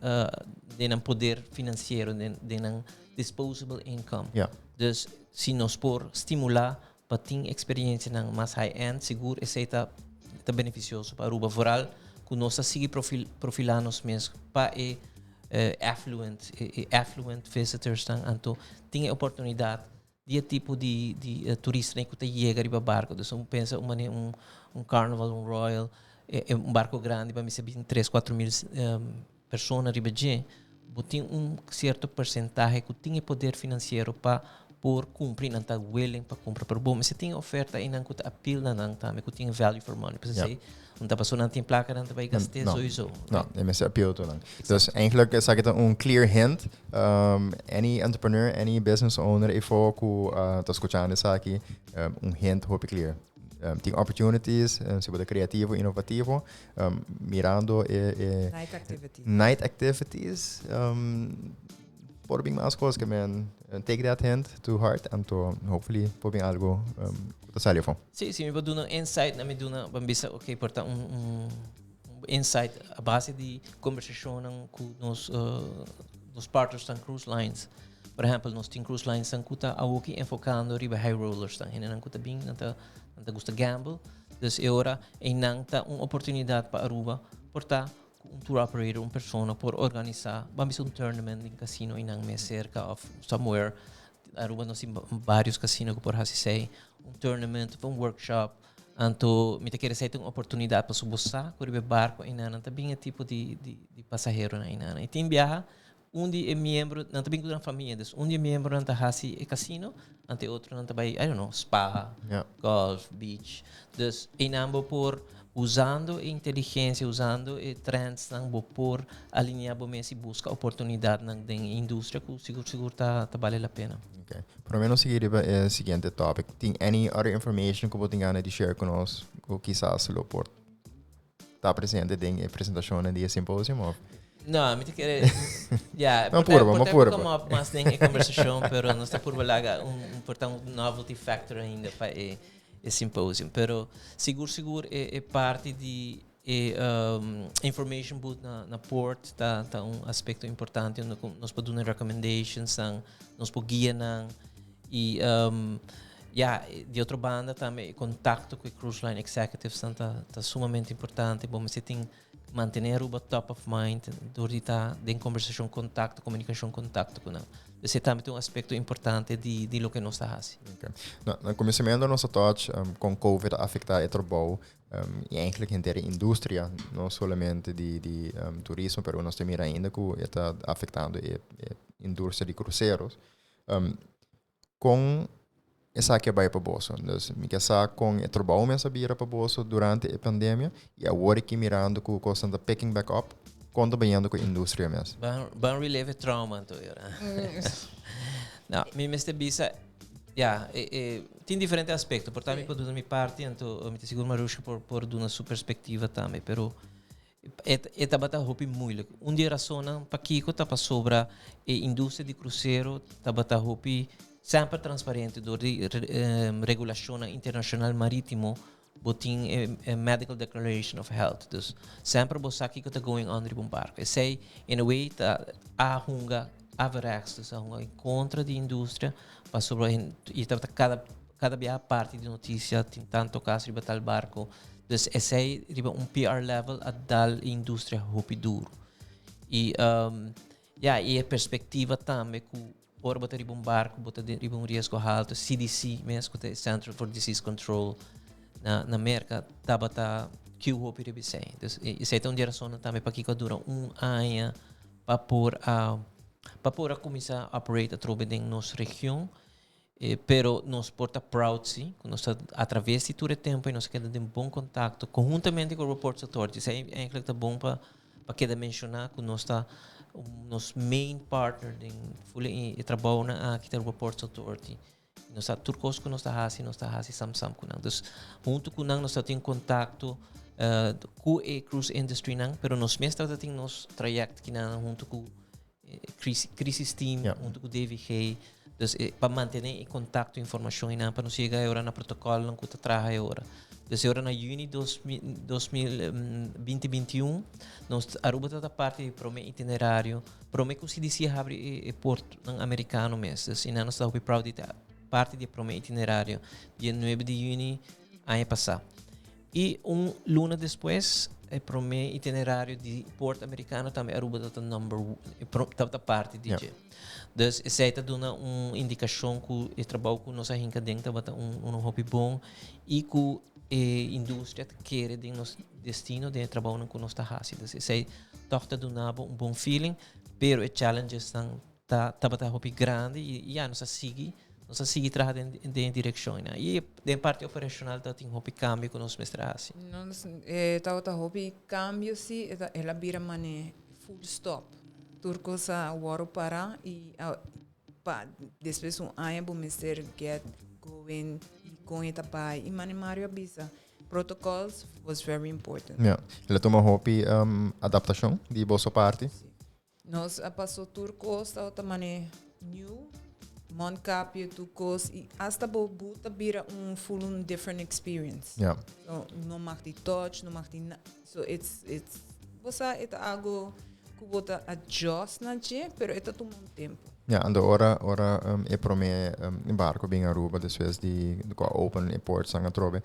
den nan poder finansiero, den den nan disposable income. Ja. Dus si nos por stimulá pa tin eksperiencianan mas high end, sigur esei ta ta benefisioso pa Aruba. Vooral ku nos ta sigui profil profilá nos mes pa e affluent, e affluent visitorsnan anto tin e oportunidad di e tipo di di turistanan ku ta yega riba barco. Dus un pensa un manera un un Carnival, un Royal, e un barco grandi pa mi sa bin tres kuatro mil. persona riba dje, bo tin un cierto porcentahe cu tin e poder financiero pa por cumpra y nan ta willing pa cumpra. Pero bo mester tin oferta eynan cu ta appeal na nan tambe, cu tin value for money. Pasobra esey no ta pasobra nan tin placa nan ta bay gast'é No. sowieso. No, e mester appeal to nan. Dus eigenlijk esaki ta un clear hint. Any entrepreneur, any business owner eyfo cu ta scuchando esaki, un hint hopi clear. Tin opportunities, si bo ta creativo, innovativo, mirando e Night activities. Night activities, por bin mas cos que men take that hint to heart anto hopefully por bin algo cu ta sali afo. Sí, si mi por duna un insight, na mi duna, ban bisa, ok, por ta un insight a base di conversacionnan cu nos partners tan cruise lines. Por ehempel, nos tin cruise lines tan cu ta awoki enfocando riba high rollers tan, hendenan cu ta bin, nan ta gusta gamble. Dus e ora einan ta un oportunidad pa Aruba por ta cu un tour operator, un persona por organisa, ban bisa un tournament den casino einan mes cerca of somewhere. Aruba nos tin varios casino cu por haci esey, un tournament of un workshop. Anto mi ta kere esey ta un oportunidad pasobra bo sa cu riba e barco einan nan ta bin e tipo di pasaheronan einan. Y tin biaha un di e miembro nan ta bin cu nan famia, dus un di e miembronan ta haci e casino, anto e otronan ta bay, I don't know, spa, golf, beach. Dus einan bo por, usando e inteligencia, usando e trendsnan, bo por alinea bo mes y busca oportunidadnan den e industria cu sigur sigur ta bale la pena. Okay. Prome nos sigui riba e siguiente topic, tin any other information cu bo tin gana di share cu nos cu kisas lo por ta presente den e presentacionnan di e symposium of? No, mi ta kere, ja, No purba, no por ta purba. come up mas den e conversacion, pero nos ta purba laga un por ta un novelty factor ainda pa e symposium. Pero sigur sigur e parti di e information booth na port ta un aspecto importante unda cu nos por duna recommendations nan, nos por guia nan y ja, di otro banda tambe e contacto cu e cruise line executives nan ta sumamente importante. Bo mester tin mantene Aruba top of mind door di ta den conversacion, contacto, comunicacion, contacto cu nan. Esey tambe ta un aspecto importante di loke nos ta haci. Okay. No, na cuminsamiento nos a touch con COVID a afecta e trabou y eigenlijk henter e industria, no solamente di turismo, pero nos ta mira ainda cu e ta afectando e industria di cruceros. Con esaki a bay pa boso? Dus mi ke sa con e trabou mes a bira pa boso durante e pandemia y awor aki mirando cu cosnan ta picking back up, con ta bayendo cu e industria mes? Ban relive trauma anto era. No, mi mester bisa, ja, tin diferente aspecto. Por ta mi por duna mi parti, anto mi ta sigur Marushka por duna su perspectiva tambe, pero e tabata hopi moeilijk. Un di e razonnan pakico ta pasobra e industria di crucero tabata hopi semper transparente door di regulacionnan internacional maritimo bo tin e medical declaration of health. Dus semper bo sa kico ta going on riba un barco. Esey in a way ta a hunga averechts, dus a hunga in contra di industria pasobra y tabata cada biaha parti di noticia tin tanto caso riba tal barco. Dus esey riba un PR level a dal e industria hopi duro. Y ja, y e perspectiva tambe cu ora bo ta riba un barco bo ta riba un riesgo halto. CDC mes cu ta e Center for Disease Control na Merca tabata kiu hopi riba esey. Dus esey ta un di e razonnan tambe pakico a dura un aña pa por a cuminsa operate atrobe den nos region. Pero nos por ta proud si, cu nos ta a traves di tur e tempo y nos a keda den bon contacto conhuntamente cu Aruba Ports Authority. Esey eigenlijk ta bon pa keda menciona cu nos ta nos main partner den full e trabounan aki ta Aruba Ports Authority. Nos ta tur cos cu nos ta haci, nos ta haci sam sam cu nan. Dus hunto cu nan nos ta tin contacto cu e cruise industry nan, pero nos mes ta tin nos traject kinan hunto cu crisis team, hunto cu DVG. Dus pa mantene e contacto, informacion y nan pa nos yega e ora na protocol cu ta traha e ora. Dus e ora na juni 2021, nos Aruba ta parti di prome itinerario, prome cu CDC habri e porto nan americano mes. Dus y nan nos ta hopi proud di ta parti di prome itinerario dia 9 di juni aña pasa. Y un luna despues, e prome itinerario di Port Americano tambe Aruba ta number ta parti di dje. Dus esey ta duna un indicacion cu e trabou cu nos a hinca den tabata un hopi bon y cu e industria ta kere den nos destino, den e trabounan ku nos ta hasi. Dus esei tòg ta duna bo un bon feeling, pero e challengesnan ta tabata hopi grandi i ya nos a sigui, nos a sigui traha den den e direkshon einan. I den parti operashonal tabatin hopi kambio ku nos mester a hasi. Nos e tabata hopi kambio si, e ta el a bira mane full stop. Tur kos a wòrdu pará i a pa despues un aña bo mester get going i kon e ta bai. I mane Mario a bisa protocols was very important. Ja. El a tuma hopi adaptashon di boso parti? Si. Nos a pasó tur kos tabata mane new, mondkapje tur kos i asta bo boot ta bira un full un different experience. Ja. So no mag di touch, no mag di na so it's it's bo sa e ta algo ku bo ta adjust na dje pero e ta tuma un tempu. Ja, anto ora ora e prome barco bin Aruba despues di ku a open e portsnan atrobe,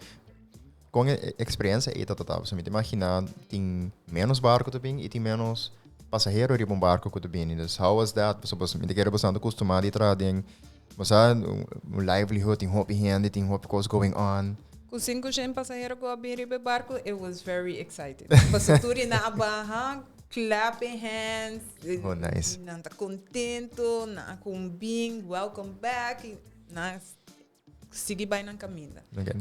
kon e experiencia ei ta tata? Pasobra mi ta imagina tin menos barco ta bin i tin menos pasahero riba un barco ku ta bini. Dus how was that? Pasobra mi ta kere boso nan ta kustumá di traha den bo sa un livelihood, tin hopi hende, tin hopi kos going on. Ku 500 pasahero ku a bin riba e barco, it was very exciting. Pasobra tur nan a baha clapping hands. Oh, nice. Nan ta contento, nan a con bin, welcome back. Y nan sigui bai nan caminda. Okay.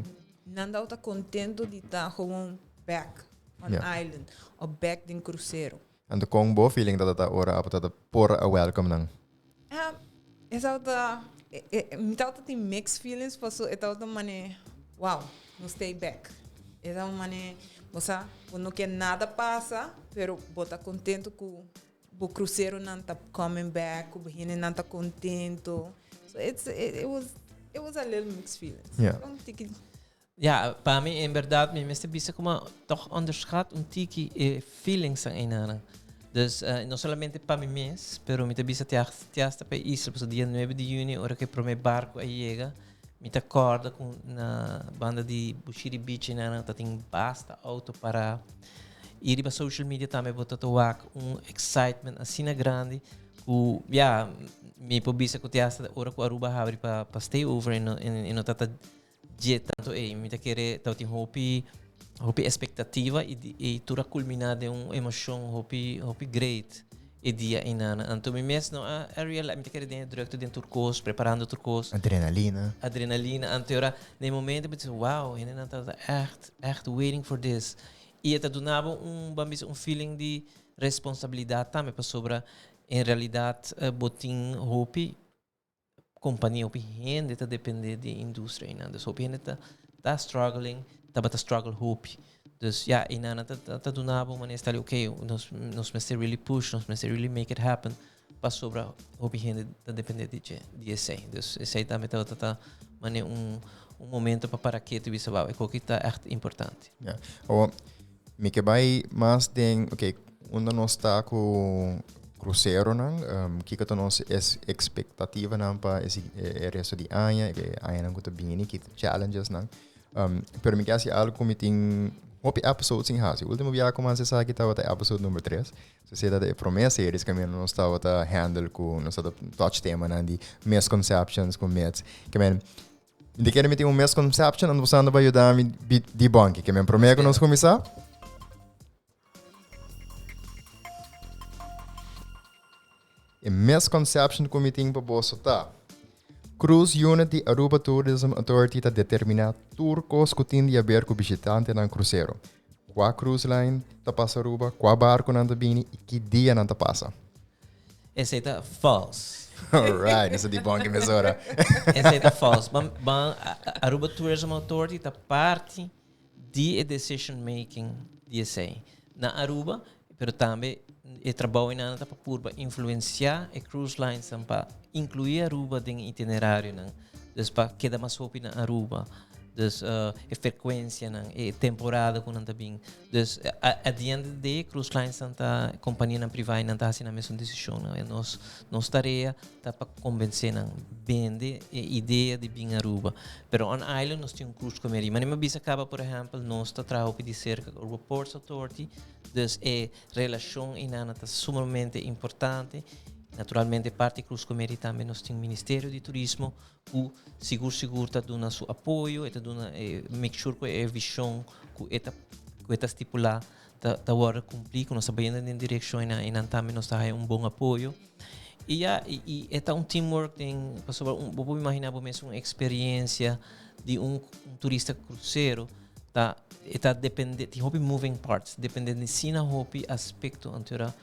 Nan dau ta contento di ta gewoon back on Yeah. island of back den crucero. Anto con bo feeling tabata ora abo tabata por a welcome nan? Ah, e tabata, e, e, mi tabata tin mixed feelings paso e tabata mane, wow, nos stay back. E tabata mane, bo sa, bo no ke nada pasa, pero bo ta contento cu bo cruceronan ta coming back, cu bo hendenan ta contento. So it's, it, it was, it was a little mixed feelings. Yeah. Un tiki. Ja, pa mi en berdad mi mester bisa como toch onderschat un tiki e feelingsnan einanan. Dus no solamente pa mi mes, pero mi ta bisa te te hasta pa e isla, pasobra dia nuebe di juni ora ku e prome barco a yega, mi ta corda ku na banda di Bushiri Beach einanan ta tin basta auto para. I riba social media tambe bo ta ta wak un excitement asina grandi ku ya mi por bisa ku te hasta ora ku Aruba habri pa pa stay over e no e no ta ta Dje tanto ei mi ta kere tabatin hopi hopi expectativa y y tur a culmina den un emocion hopi hopi great e dia einana. Anto mi mes no a a reali mi ta kere den e drukte den tur cos preparando tur cos. Adrenalina. Adrenalina anto ora den e momento mi ta bisa wow hendenan tabata echt echt waiting for this y e ta duna bo un ban bisa un feeling di responsabilidad tambe pasobra en realidad bo tin hopi Compania hopi hende ta depende di e industria einan. Dus hopi hende ta ta struggling, tabata struggle hopi. Dus ja, einan ta ta duna bo manera sta ok, nos nos mester really push, nos mester really make it happen pasobra hopi hende ta depende di dje, di esei. Dus esei tambe tabata ta manera un un momento pa para ketu i bisa wou e koki ta echt importante. Ja. Awor, Mi ke bai mas den, ok, unda nos ta ku kruseronan, kiko ta nos ekspektativanan pa e resto di aña, e añanan ku ta bini, ki challengesnan. Pero mi ke hasi algu ku mi tin hopi episodes sin hasi. Ultimo biaha ku mi hasi esaki tabata episode number tres. So esei tabata e prome series kaminda nos tabata handle ku, nos tabata touch temanan di misconceptions ku myths. Ke men, Mi ta kere mi tin un misconception, anto boso anda pa yuda mi debunk. Ke men prome ku nos kuminsá? E misconception ku mi tin pa boso ta, Cruise Unit di Aruba Tourism Authority ta determiná tur kos ku tin di haber ku bishitantenan krusero. Kua cruise line ta pasa Aruba, kua barkunan ta bini i ki dia nan ta pasa. Esei ta false. Alright, nos a debunk e mesora. Esei ta false. Ban, ban, Aruba Tourism Authority ta parti di e decision making di esei. Na Aruba, pero tambe e trabou einan ta pa purba influencia e cruise linesnan pa inclui Aruba den e itinerarionan. Dus pa keda mas hopi na Aruba. Dus e frecuencianan, e temporada cu nan ta bin. Dus at the end of the day, cruise linesnan ta companianan priva y nan ta haci nan mesun decisionnan. E nos, nos tarea ta pa convence nan, bende e idea di bin Aruba. Pero on island nos tin un cruise committee. Mane mi a bisa caba, por ehempel, nos ta traha hopi di cerca cu Aruba Ports Authority. Dus e relacion eynan ta sumamente importante. Naturalmente parti Cruise Committee tambe nos tin Ministerio di Turismo ku sigur sigur ta duna su apoyo, e ta duna e make sure ku e vision ku e ta ku e ta stipulá ta ta wòrdu kumplí, ku nos ta bayendo den direkshon einan, einan tambe nos ta haya un bon apoyo. I ya, i i e ta un teamwork den pasobra un bo por imaginá bo mes un eksperiencia di un un turista krusero ta e ta depende tin hopi moving parts, depende di asina hopi aspekto anto ora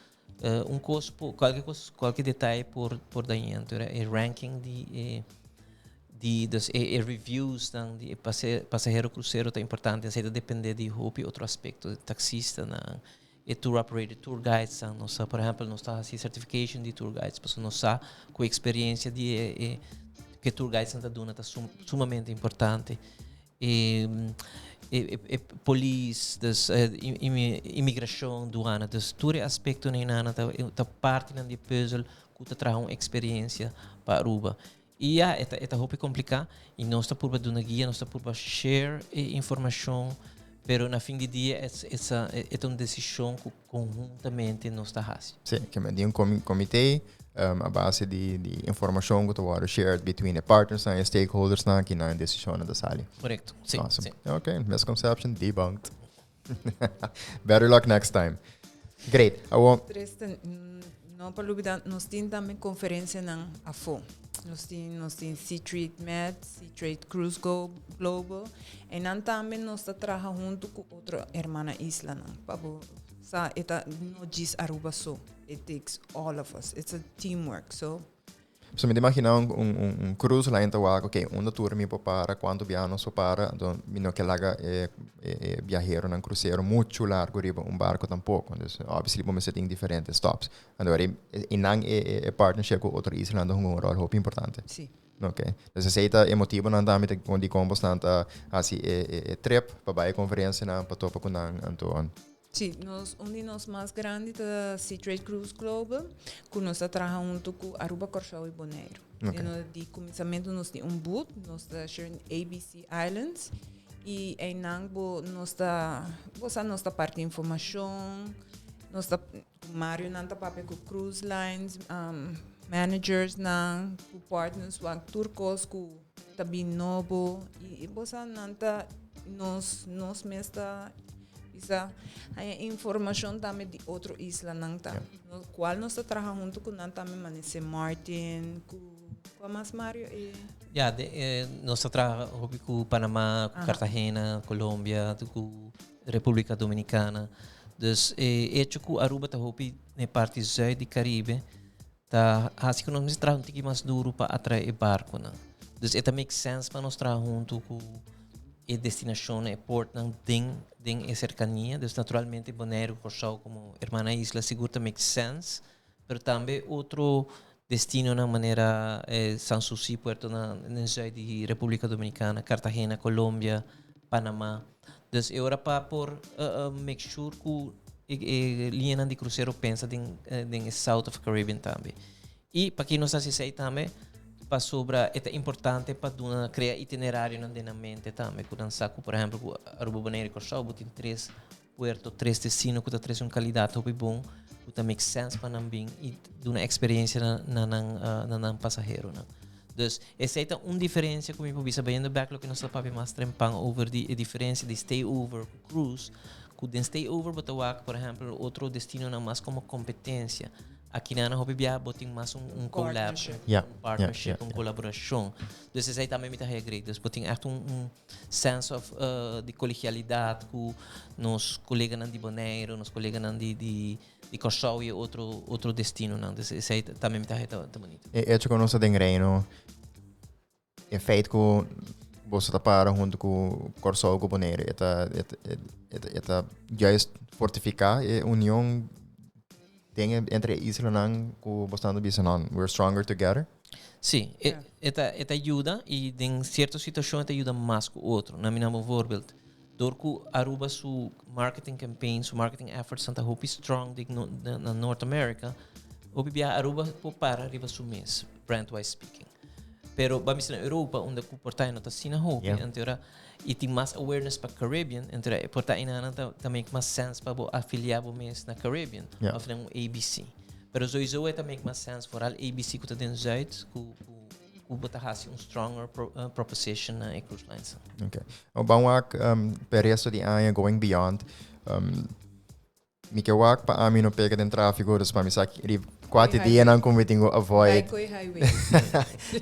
Un kos por, kualke kos, kualke detaye por por daña. Anto era e ranking di e di dus e e reviews nan di e pase pasahero krusero ta importante. Esei ta depende di hopi otro aspekto. Taksistanan, e tour operator, tour guides nan. Nos ta por ehèmpel nos ta hasi certification di tour guides pasobra nos sa ku eksperiencia di e e ke tour guides nan ta duna ta sumamente importante. E e polis, dus imigracion, duana, dus tur e aspectonan einan ta ta partinan di e puzzel cu ta traha un experiencia pa Aruba. Y ya, e ta e ta hopi complica y nos ta purba duna guia, nos ta purba share e informacion, pero na fin di dia e ta un decision cu conhuntamente nos ta haci. Sí, ke men tin un comité a base di di informacion cu ta wordo shared between e partnersnan, e stakeholdersnan, ki nan e decisionnan ta sali. Correcto, sí, Awesome. sí. Ok, misconception debunked. Better luck next time. Great. Awo. Tristan, no pa lubida, nos tin tambe conferencianan afo. Nos tin, nos tin Sea-Trade Med, Sea-Trade Cruise Go Global. En nan tambe nos ta traha hunto cu otro hermana islanan. Pa bo sa e ta no djis Aruba so. It takes all of us. It's a teamwork. So So mi ta imagina un un un un cruise line ta wak, ok, unda tur mi por para, cuanto biaha nos por para, anto mi no ke laga e e e biaheronan crucero mucho largo riba un barco tampoco. Dus obviously bo mester tin diferente stops. Anto e nan e e partnership cu otro islanan ta hunga un rol hopi importante. Sí. Ok. Dus esei ta e motibonan tambe ta kon dikon bosnan ta hasi e e e trip pa bai e konferensianan pa topa ku nan anto. Sí, nos un di nos mas grandi ta Sea Trade Cruise Global ku nos ta traha huntu ku Aruba, Kòrsou i Boneiru. Ok. I nos di kuminsamentu nos tin un booth, nos ta share ABC Islands i einan bo nos ta bo sa nos ta parti informashon, nos ta Mario nan ta papia ku cruise lines, um, managers nan, ku partners wak tur kos ku ta bin nobo. I, i bosa nan ta nos nos mes ta bisa haña informashon tambe di otro islanan ta. No, kual nos ta traha huntu ku nan tambe mane Sint Maarten, ku kua mas Mario? E Ja, de, eh, nos ta traha hopi ku Panama, ku Cartagena, Colombia, ku Republica Dominicana. Dus e hecho cu Aruba ta hopi na e parti zuid di Caribe ta haci cu nos mester traha un tiki mas duro pa atrae e barconan. Dus e ta make sense pa nos traha hunto cu e destinacionnan, e portnan den den e cercania. Dus naturalmente Bonaire cu Corsou como hermana isla sigur ta make sense, pero tambe otro destinonan manera San Susi, puerto na den zuid di Republica Dominicana, Cartagena, Colombia, Panama. Dus e ora pa por make sure ku e liñanan di krusero pensa den den e South of Caribbean tambe. I paki nos ta hasi esei tambe? Pasobra e ta importante pa duna krea itinerarionan den nan mente tambe ku nan sa ku por ehèmpel ku Aruba, Bonaire i Kòrsou bo tin tres puerto, tres destino ku ta trese un kalidat hopi bon ku ta make sense pa nan bin i duna eksperensia na nan na nan pasaheronan. Dus esei ta un diferensia ku mi por bisa bayendo bek loke nos ta papia mas trempan over di e diferensia di stay over ku cruise, ku den stay over bo ta wak por ehèmpel otro destinonan mas komo kompetensia. Aki nan hopi biaha bo tin mas un un collab, un partnership, un kolaborashon. Dus esei tambe mi ta haya great. Dus bo tin ègt un un sense of di kolegialidat ku nos koleganan di Boneiru, nos koleganan di di di Kòrsou i e otro otro destinonan. Dus esei tambe mi ta haya ta bunito. E echo ku nos ta den Reino, e feit ku boso ta para huntu ku Kòrsou ku Boneiru e ta e ta juist fortifiká e union den e entre e islanan ku bo ta bisa nan we're stronger together? Sí, e e ta e ta yuda i den sierto situashon e ta yuda mas ku otro. Na mi nan bo voorbeeld, dor ku Aruba su marketing campaign, su marketing efforts nan ta hopi strong den na North America, hopi biaha Aruba por para riba su mes, brand wise speaking. Pero ba mester na Europa unda ku por ta e no ta asina hopi, anto ora i tin mas awareness pa Caribbean, anto ora por ta enanan ta ta make mas sense pa bo afilia bo mes na Caribbean of na un ABC. Pero sowieso e ta make mas sense, vooral ABC ku ta den Zuid, ku bo ta hasi un stronger proposition na e cruise lines. Okay. Nou, ban wak pa resto di aña going beyond. Mi ke wak pa ami no pega den tráfico, dus pa mi sa ki kua te dianan ku mi tin ku avoid. Bai highway.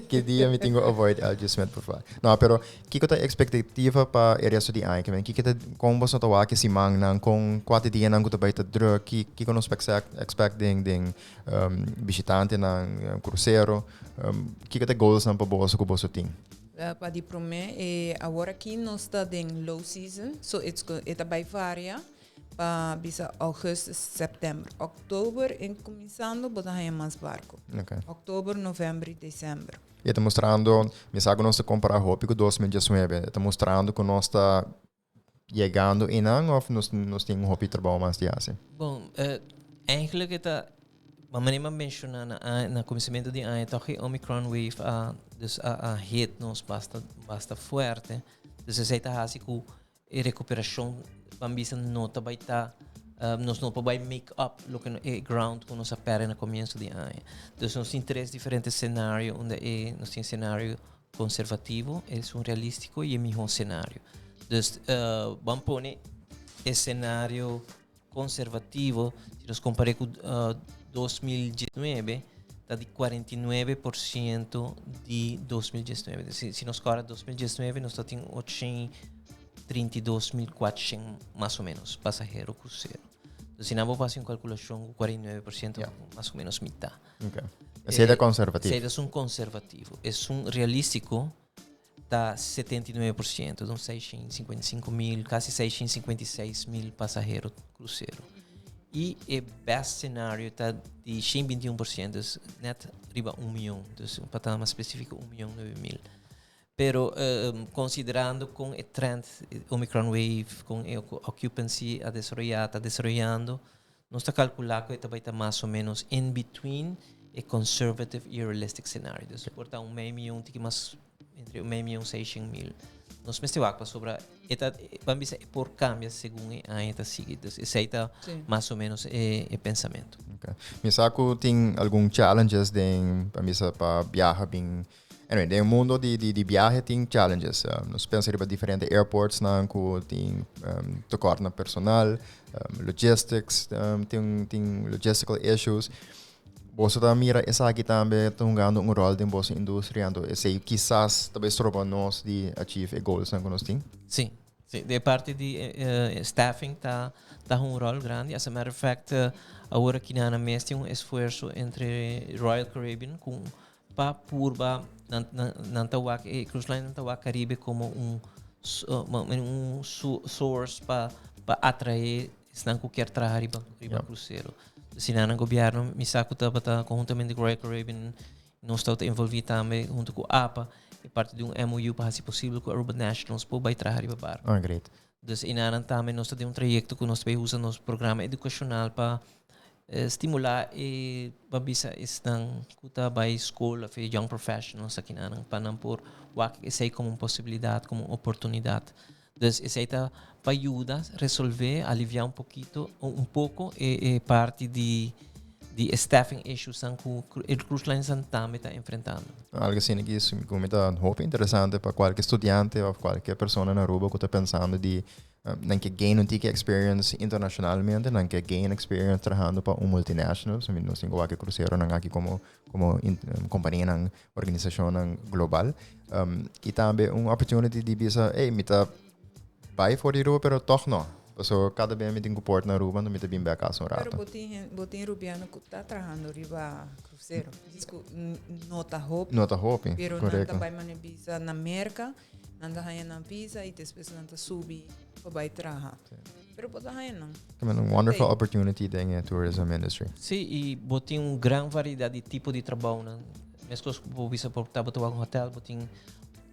Ki dia mi tin ku avoid LG Smith por favor. No, pero kiko ta expectativa pa e resto di aña? Ke men kiko ta kon boso ta wak e simannan, kon kua te dianan ku ta bai ta druk, ki kiko nos expect expect den bishitantenan, krusero, kiko ta e goalsnan pa boso ku boso tin? Pa di promé, e awor aki nos ta den low season, so it's go e ta bai varia. Pa bisa augustus, september. Oktober en kuminsando bo ta haña mas barko. Okay. Oktober, november i december. E ta mustrando, mi sa ku nos ta kompará hopi ku 2019. E ta mustrando ku nos ta yegando einan òf nos tin hopi trabou mas di hasi? Bon, eigenlijk e ta, manera mi a menshoná na kuminsamentu di aña tòg e Omicron wave a dus a hit nos basta basta fuerte. Dus esei ta hasi ku e recuperacion ban bisa no ta bay ta nos no por bay make up loke e ground cu nos a perde na comienzo di aña. Dus nos tin tres diferente scenario unda e nos tin scenario conservativo, esun realistico y e miho scenario. Dus ban pone e scenario conservativo, si nos compare cu 2019, ta di 49% di 2019. Si, si nos cora 2019, nos ta tin 832.400 mas o menos pasahero crucero. Dus si nan bo haci un calculacion cu 49%, mas o menos mitad. Okay. Esey ta conservativo. Esey ta un conservativo. Esun realistico ta 79%, un 655 mil, casi 656 mil pasahero crucero. Y e best scenario ta di 121%, dus net riba 1 miyon, dus pa ta mas specifico 1 miyon 9 mil. Pero considerando cu e trend Omicron wave, cu e occupancy a desaroya, ta desaroyando, nos ta calcula cu ta bay ta mas o menos in between e conservative y realistic scenario. Dus por ta 0,5 miyon, tiki mas entre 0,5 miyon 600 mil. Nos mester wak pasobra e ta ban bisa por cambia segun e aña ta sigui. Dus esey ta mas o menos e pensamento. Okay. Mi sa cu tin algun challenges den pa misa pa viaja bin. Anyway, den mundo di viaje tin challenges. Nos pensa riba diferente airports nan cu tin tekort na personal, logistics, tin logistical issues. Boso ta mira esaki tambe ta hungando un rol den boso industria, anto esey kisas tambe stroba nos di achieve e goals nan cu nos tin? Si, di parti di staffing ta un rol grandi. As a matter of fact, awor aki na mes tin un esfuerso entre Royal Caribbean cu pa purba nan ta wak e cruise line nan ta wak Caribe como un source pa atrae esnan cu kier traha riba crucero. Asina nan gobierno mi sa cu tabata conhuntamente cu Royal Caribbean, nos ta envolvi tambe hunto cu APA, e parti di un MOU pa haci posibel cu Aruba Nationals por bay traha riba barco. Ah, great. Dus einan tambe nos tin un trayecto cu nos ta usa nos programa educacional pa stimula e pa bisa esnan cu ta bay school of young professionals aki nan pa nan por wak esey como un posibilidad, como un oportunidad. Dus esey ta pa yuda resolve, alivia un poquito, un poco e parti di staffing issues cu e cruise lines tambe ta enfrentando. Algo asina cu cu mi ta hopi interesante pa cualkier studiante of cualkier persona na Aruba cu ta pensando di nan kier gain un tiki experience internacionalmente, nan kier gain experience trahando pa un multinational, so nos tin cu crucero nan aki como compania nan organisacion nan global. Y tambe un opportunity di bisa, hey, mi ta bay for di Aruba, pero toch no. So cada bes mi tin cu port na Aruba, no mi ta bin back un Pero rato. Bo tin rubiano cu ta trahando riba crucero. Diz cu no ta hopi. No ta hopi, Pero nan correcto. ta bay mane bisa na Merca, nan ta haya nan visa y despues nan ta subi pa bay traha. Pero bo ta haya nan. I mean, a wonderful opportunity den e tourism industry. Si, y bo tin un gran variedad di tipo di trabou, no? Mescos cu bo bisa por ta bo un hotel, bo tin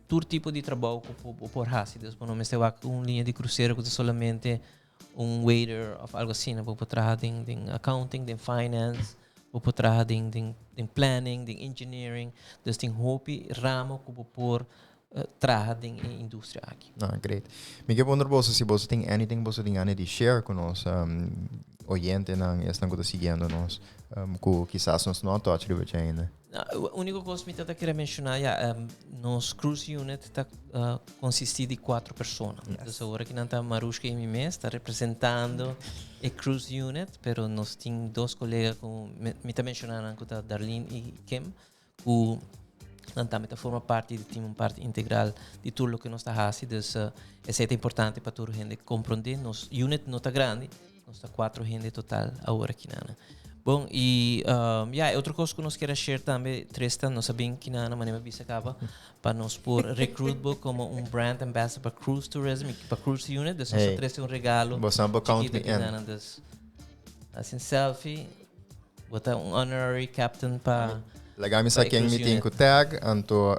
tur tipo di trabou cu bo por haci. Dus bo no mester wak un linea di crucero cu ta solamente un waiter of algo asina, no? Bo por traha den accounting, den finance, bo por traha den planning, den engineering. Dus tin hopi ramo cu bo por traha den industria aki. Ah, great. Mi kier puntra boso si boso tin anything boso tin gana di share cu nos. oyentenan, esnan ku ta siguiendo nos, ku kisas nos no a touch riba dje ainda? No, úniko kos mi ta kere menshoná, ya, nos cruise unit ta konsistí di kuatro persona. Dus awor aki nan ta Marushka i mi mes ta representando e cruise unit, pero nos tin dos kolega ku mi ta menshoná nan ku ta Darlene i Kim, ku nan tambe ta forma parti di team, un parti integral di tur loke nos ta hasi. Dus esei ta importante pa tur hende komprondé. Nos unit no ta grandi, nos ta kuatro hende total awor aki nan. Bon, i ya, e otro kos ku nos kier a share tambe, Tristan, nos a bin kinan, manera mi a bisa kaba, pa nos por recruit bo komo un brand ambassador pa cruise tourism i pa cruise unit. Dus nos a trese un regalo Bo sa bo count chikito me in. kinan. Dus hasi un selfie. Bo ta un honorary captain pa Laga mi sa pa e ken mi cruise tin unit. ku tag, anto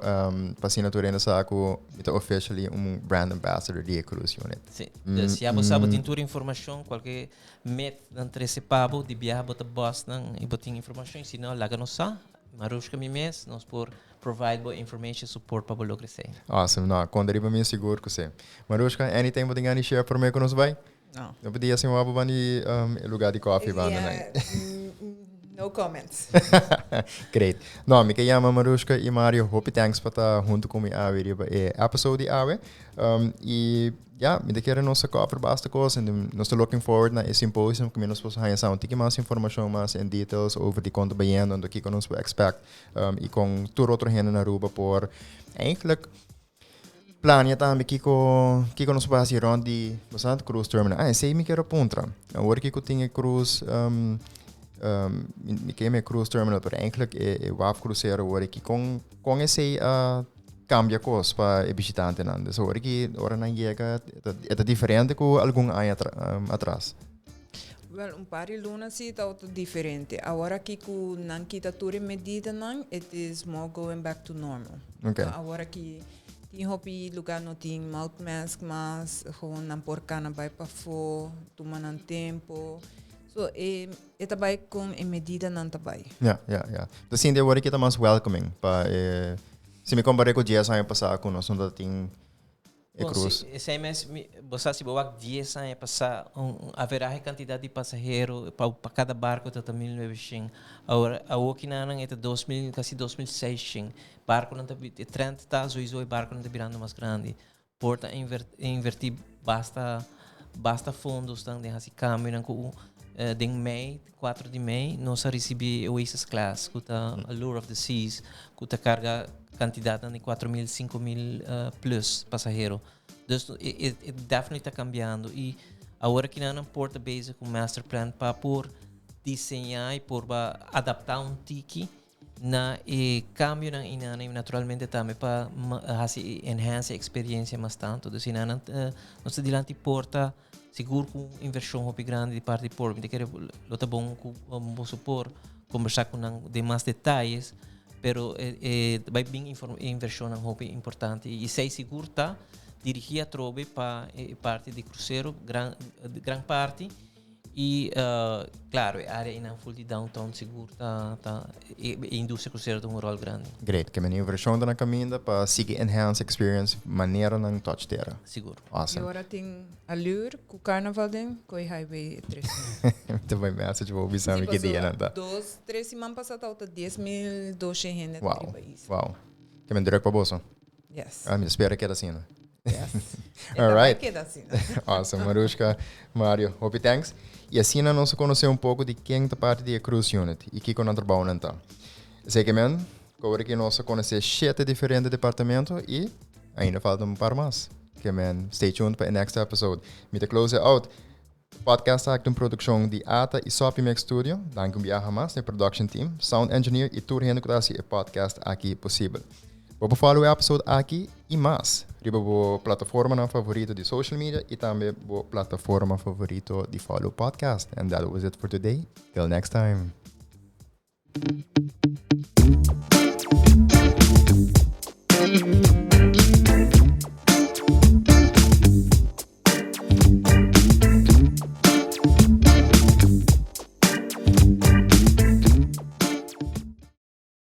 pa asina tur hende sa ku mi ta officially un brand ambassador di e cruise unit. Sí. Dus ya bo sa, bo tin tur informashon, kualke met nan trese pa bo, di biaha bo ta bus nan i bo tin informashon, i si no laga nos sa, Marushka mi mes, nos por provide bo information support pa bo logra esei. Awesome, no, konta riba mi sigur ku si. Marushka, anything bo tin gana di share promé ku nos bai? No. No podia sin wou ban di e lugar di koffie banda Yeah, nan. no comments. Great. No, mi ke yama Marushka i Mario hopi thanks pa ta huntu ku mi awe riba e episode di awe. I ya, mi ta kere nos a cover basta kos en nos ta looking forward na e symposium ku mi nos por haña sa un tiki mas informashon mas en details over di kon ta bayendo anto kiko nos por expect i kon tur otro hende na Aruba por eigenlijk Plania tambe kiko kiko nos por hasi rond di bo sa cruise terminal. Ah, esei mi kier a puntra. Awor kiko tin e cruise um, um, mi ke e cruise terminal, pero eigenlijk e, e waf crucero awor aki kon kon esei a cambia kos pa e bishitantenan. Dus awor aki ora nan yega e ta diferente ku algun aña atras. Wel, un par di luna sí ta otro diferente. Awor aki ku nan kita tur e medidanan, it is more going back to normal. Okay. So, awor aki tin hopi lugar no tin mouth mask mas, gewoon nan por kana bai pafó, tuma nan tempo. So, e, e ta bai kon e medidanan ta bai. Ja, ja, ja. Ta sinti awor aki ta mas welcoming pa e, si mi kompar'é ku dies aña pasá ku nos no ta tin E Bon, cruz. si, esei mes, mi, bo sa si bo wak 10 aña pasá, un, un averahe kantidat di pasahero pa, pa kada barko ta ta 1900. Awor, awokinan e ta 2000, kasi 2600. Barkonan ta, e trend ta sowieso e barkonan ta birando mas grandi. Por ta inver, invertí basta, basta fondosnan den hasi kambionan ku den mei, 4 di mei, nos a risibí e Oasis Class ku ta Allure of the Seas ku ta karga kantidatnan di 4.000, 5.000 plus pasahero. Dus e e definitely ta kambiando i awor aki nan por ta bezig ku master plan pa por diseñá i por ba adaptá un tiki na e kambionan einan i naturalmente tambe pa hasi enhance e eksperiencia mas tantu. Dus einan nos ta dilanti porta sigur ku un invershon hopi grandi di parti di pueblo. Mi ta kere lo ta bon ku boso por kombersá ku nan den mas detayes, pero e ta bai bin invershonnan hopi importante i esei sigur ta dirigí atrobe pa e parti di krusero gran gran parti. I claro e area einan full di downtown sigur ta ta e industria crucero ta un rol grandi. Great, ke meni inversion ta na caminda pa sigui enhance experience manera nan touch tera. Sigur. Awesome. I ora tin Allure cu Carnaval den Kooi Highway e tres siman. Mi ta bay message bo bisa mi ki dia nan ta. Dos, tres siman pasa tabata 10,200 hende Wow, riba isla. wow. Ke men druk pa boso. Yes. Ah, mi ta spera keda asina. Yes. All right. Keda asina. Awesome, Marushka, Mario, hopi thanks. Y asina nos a conoce un poco di ken ta parti di e Cruise Unit y kico nan trabounan ta. Esey ke men, cu awor aki nos a conoce shete diferente departamento y ainda falta un par mas. Ke men, stay tuned pa e next episode. Mi ta close out. Podcast aki ta un produccion di ata y Soppy Mix Studio. Danki un biaha mas na e production team, sound engineer y tur hende cu ta haci e podcast aki posibel. Bo por follow e episode aki y mas riba bo plataformanan favorito di social media y tambe bo plataforma favorito di follow podcast. And that was it for today. Till next time.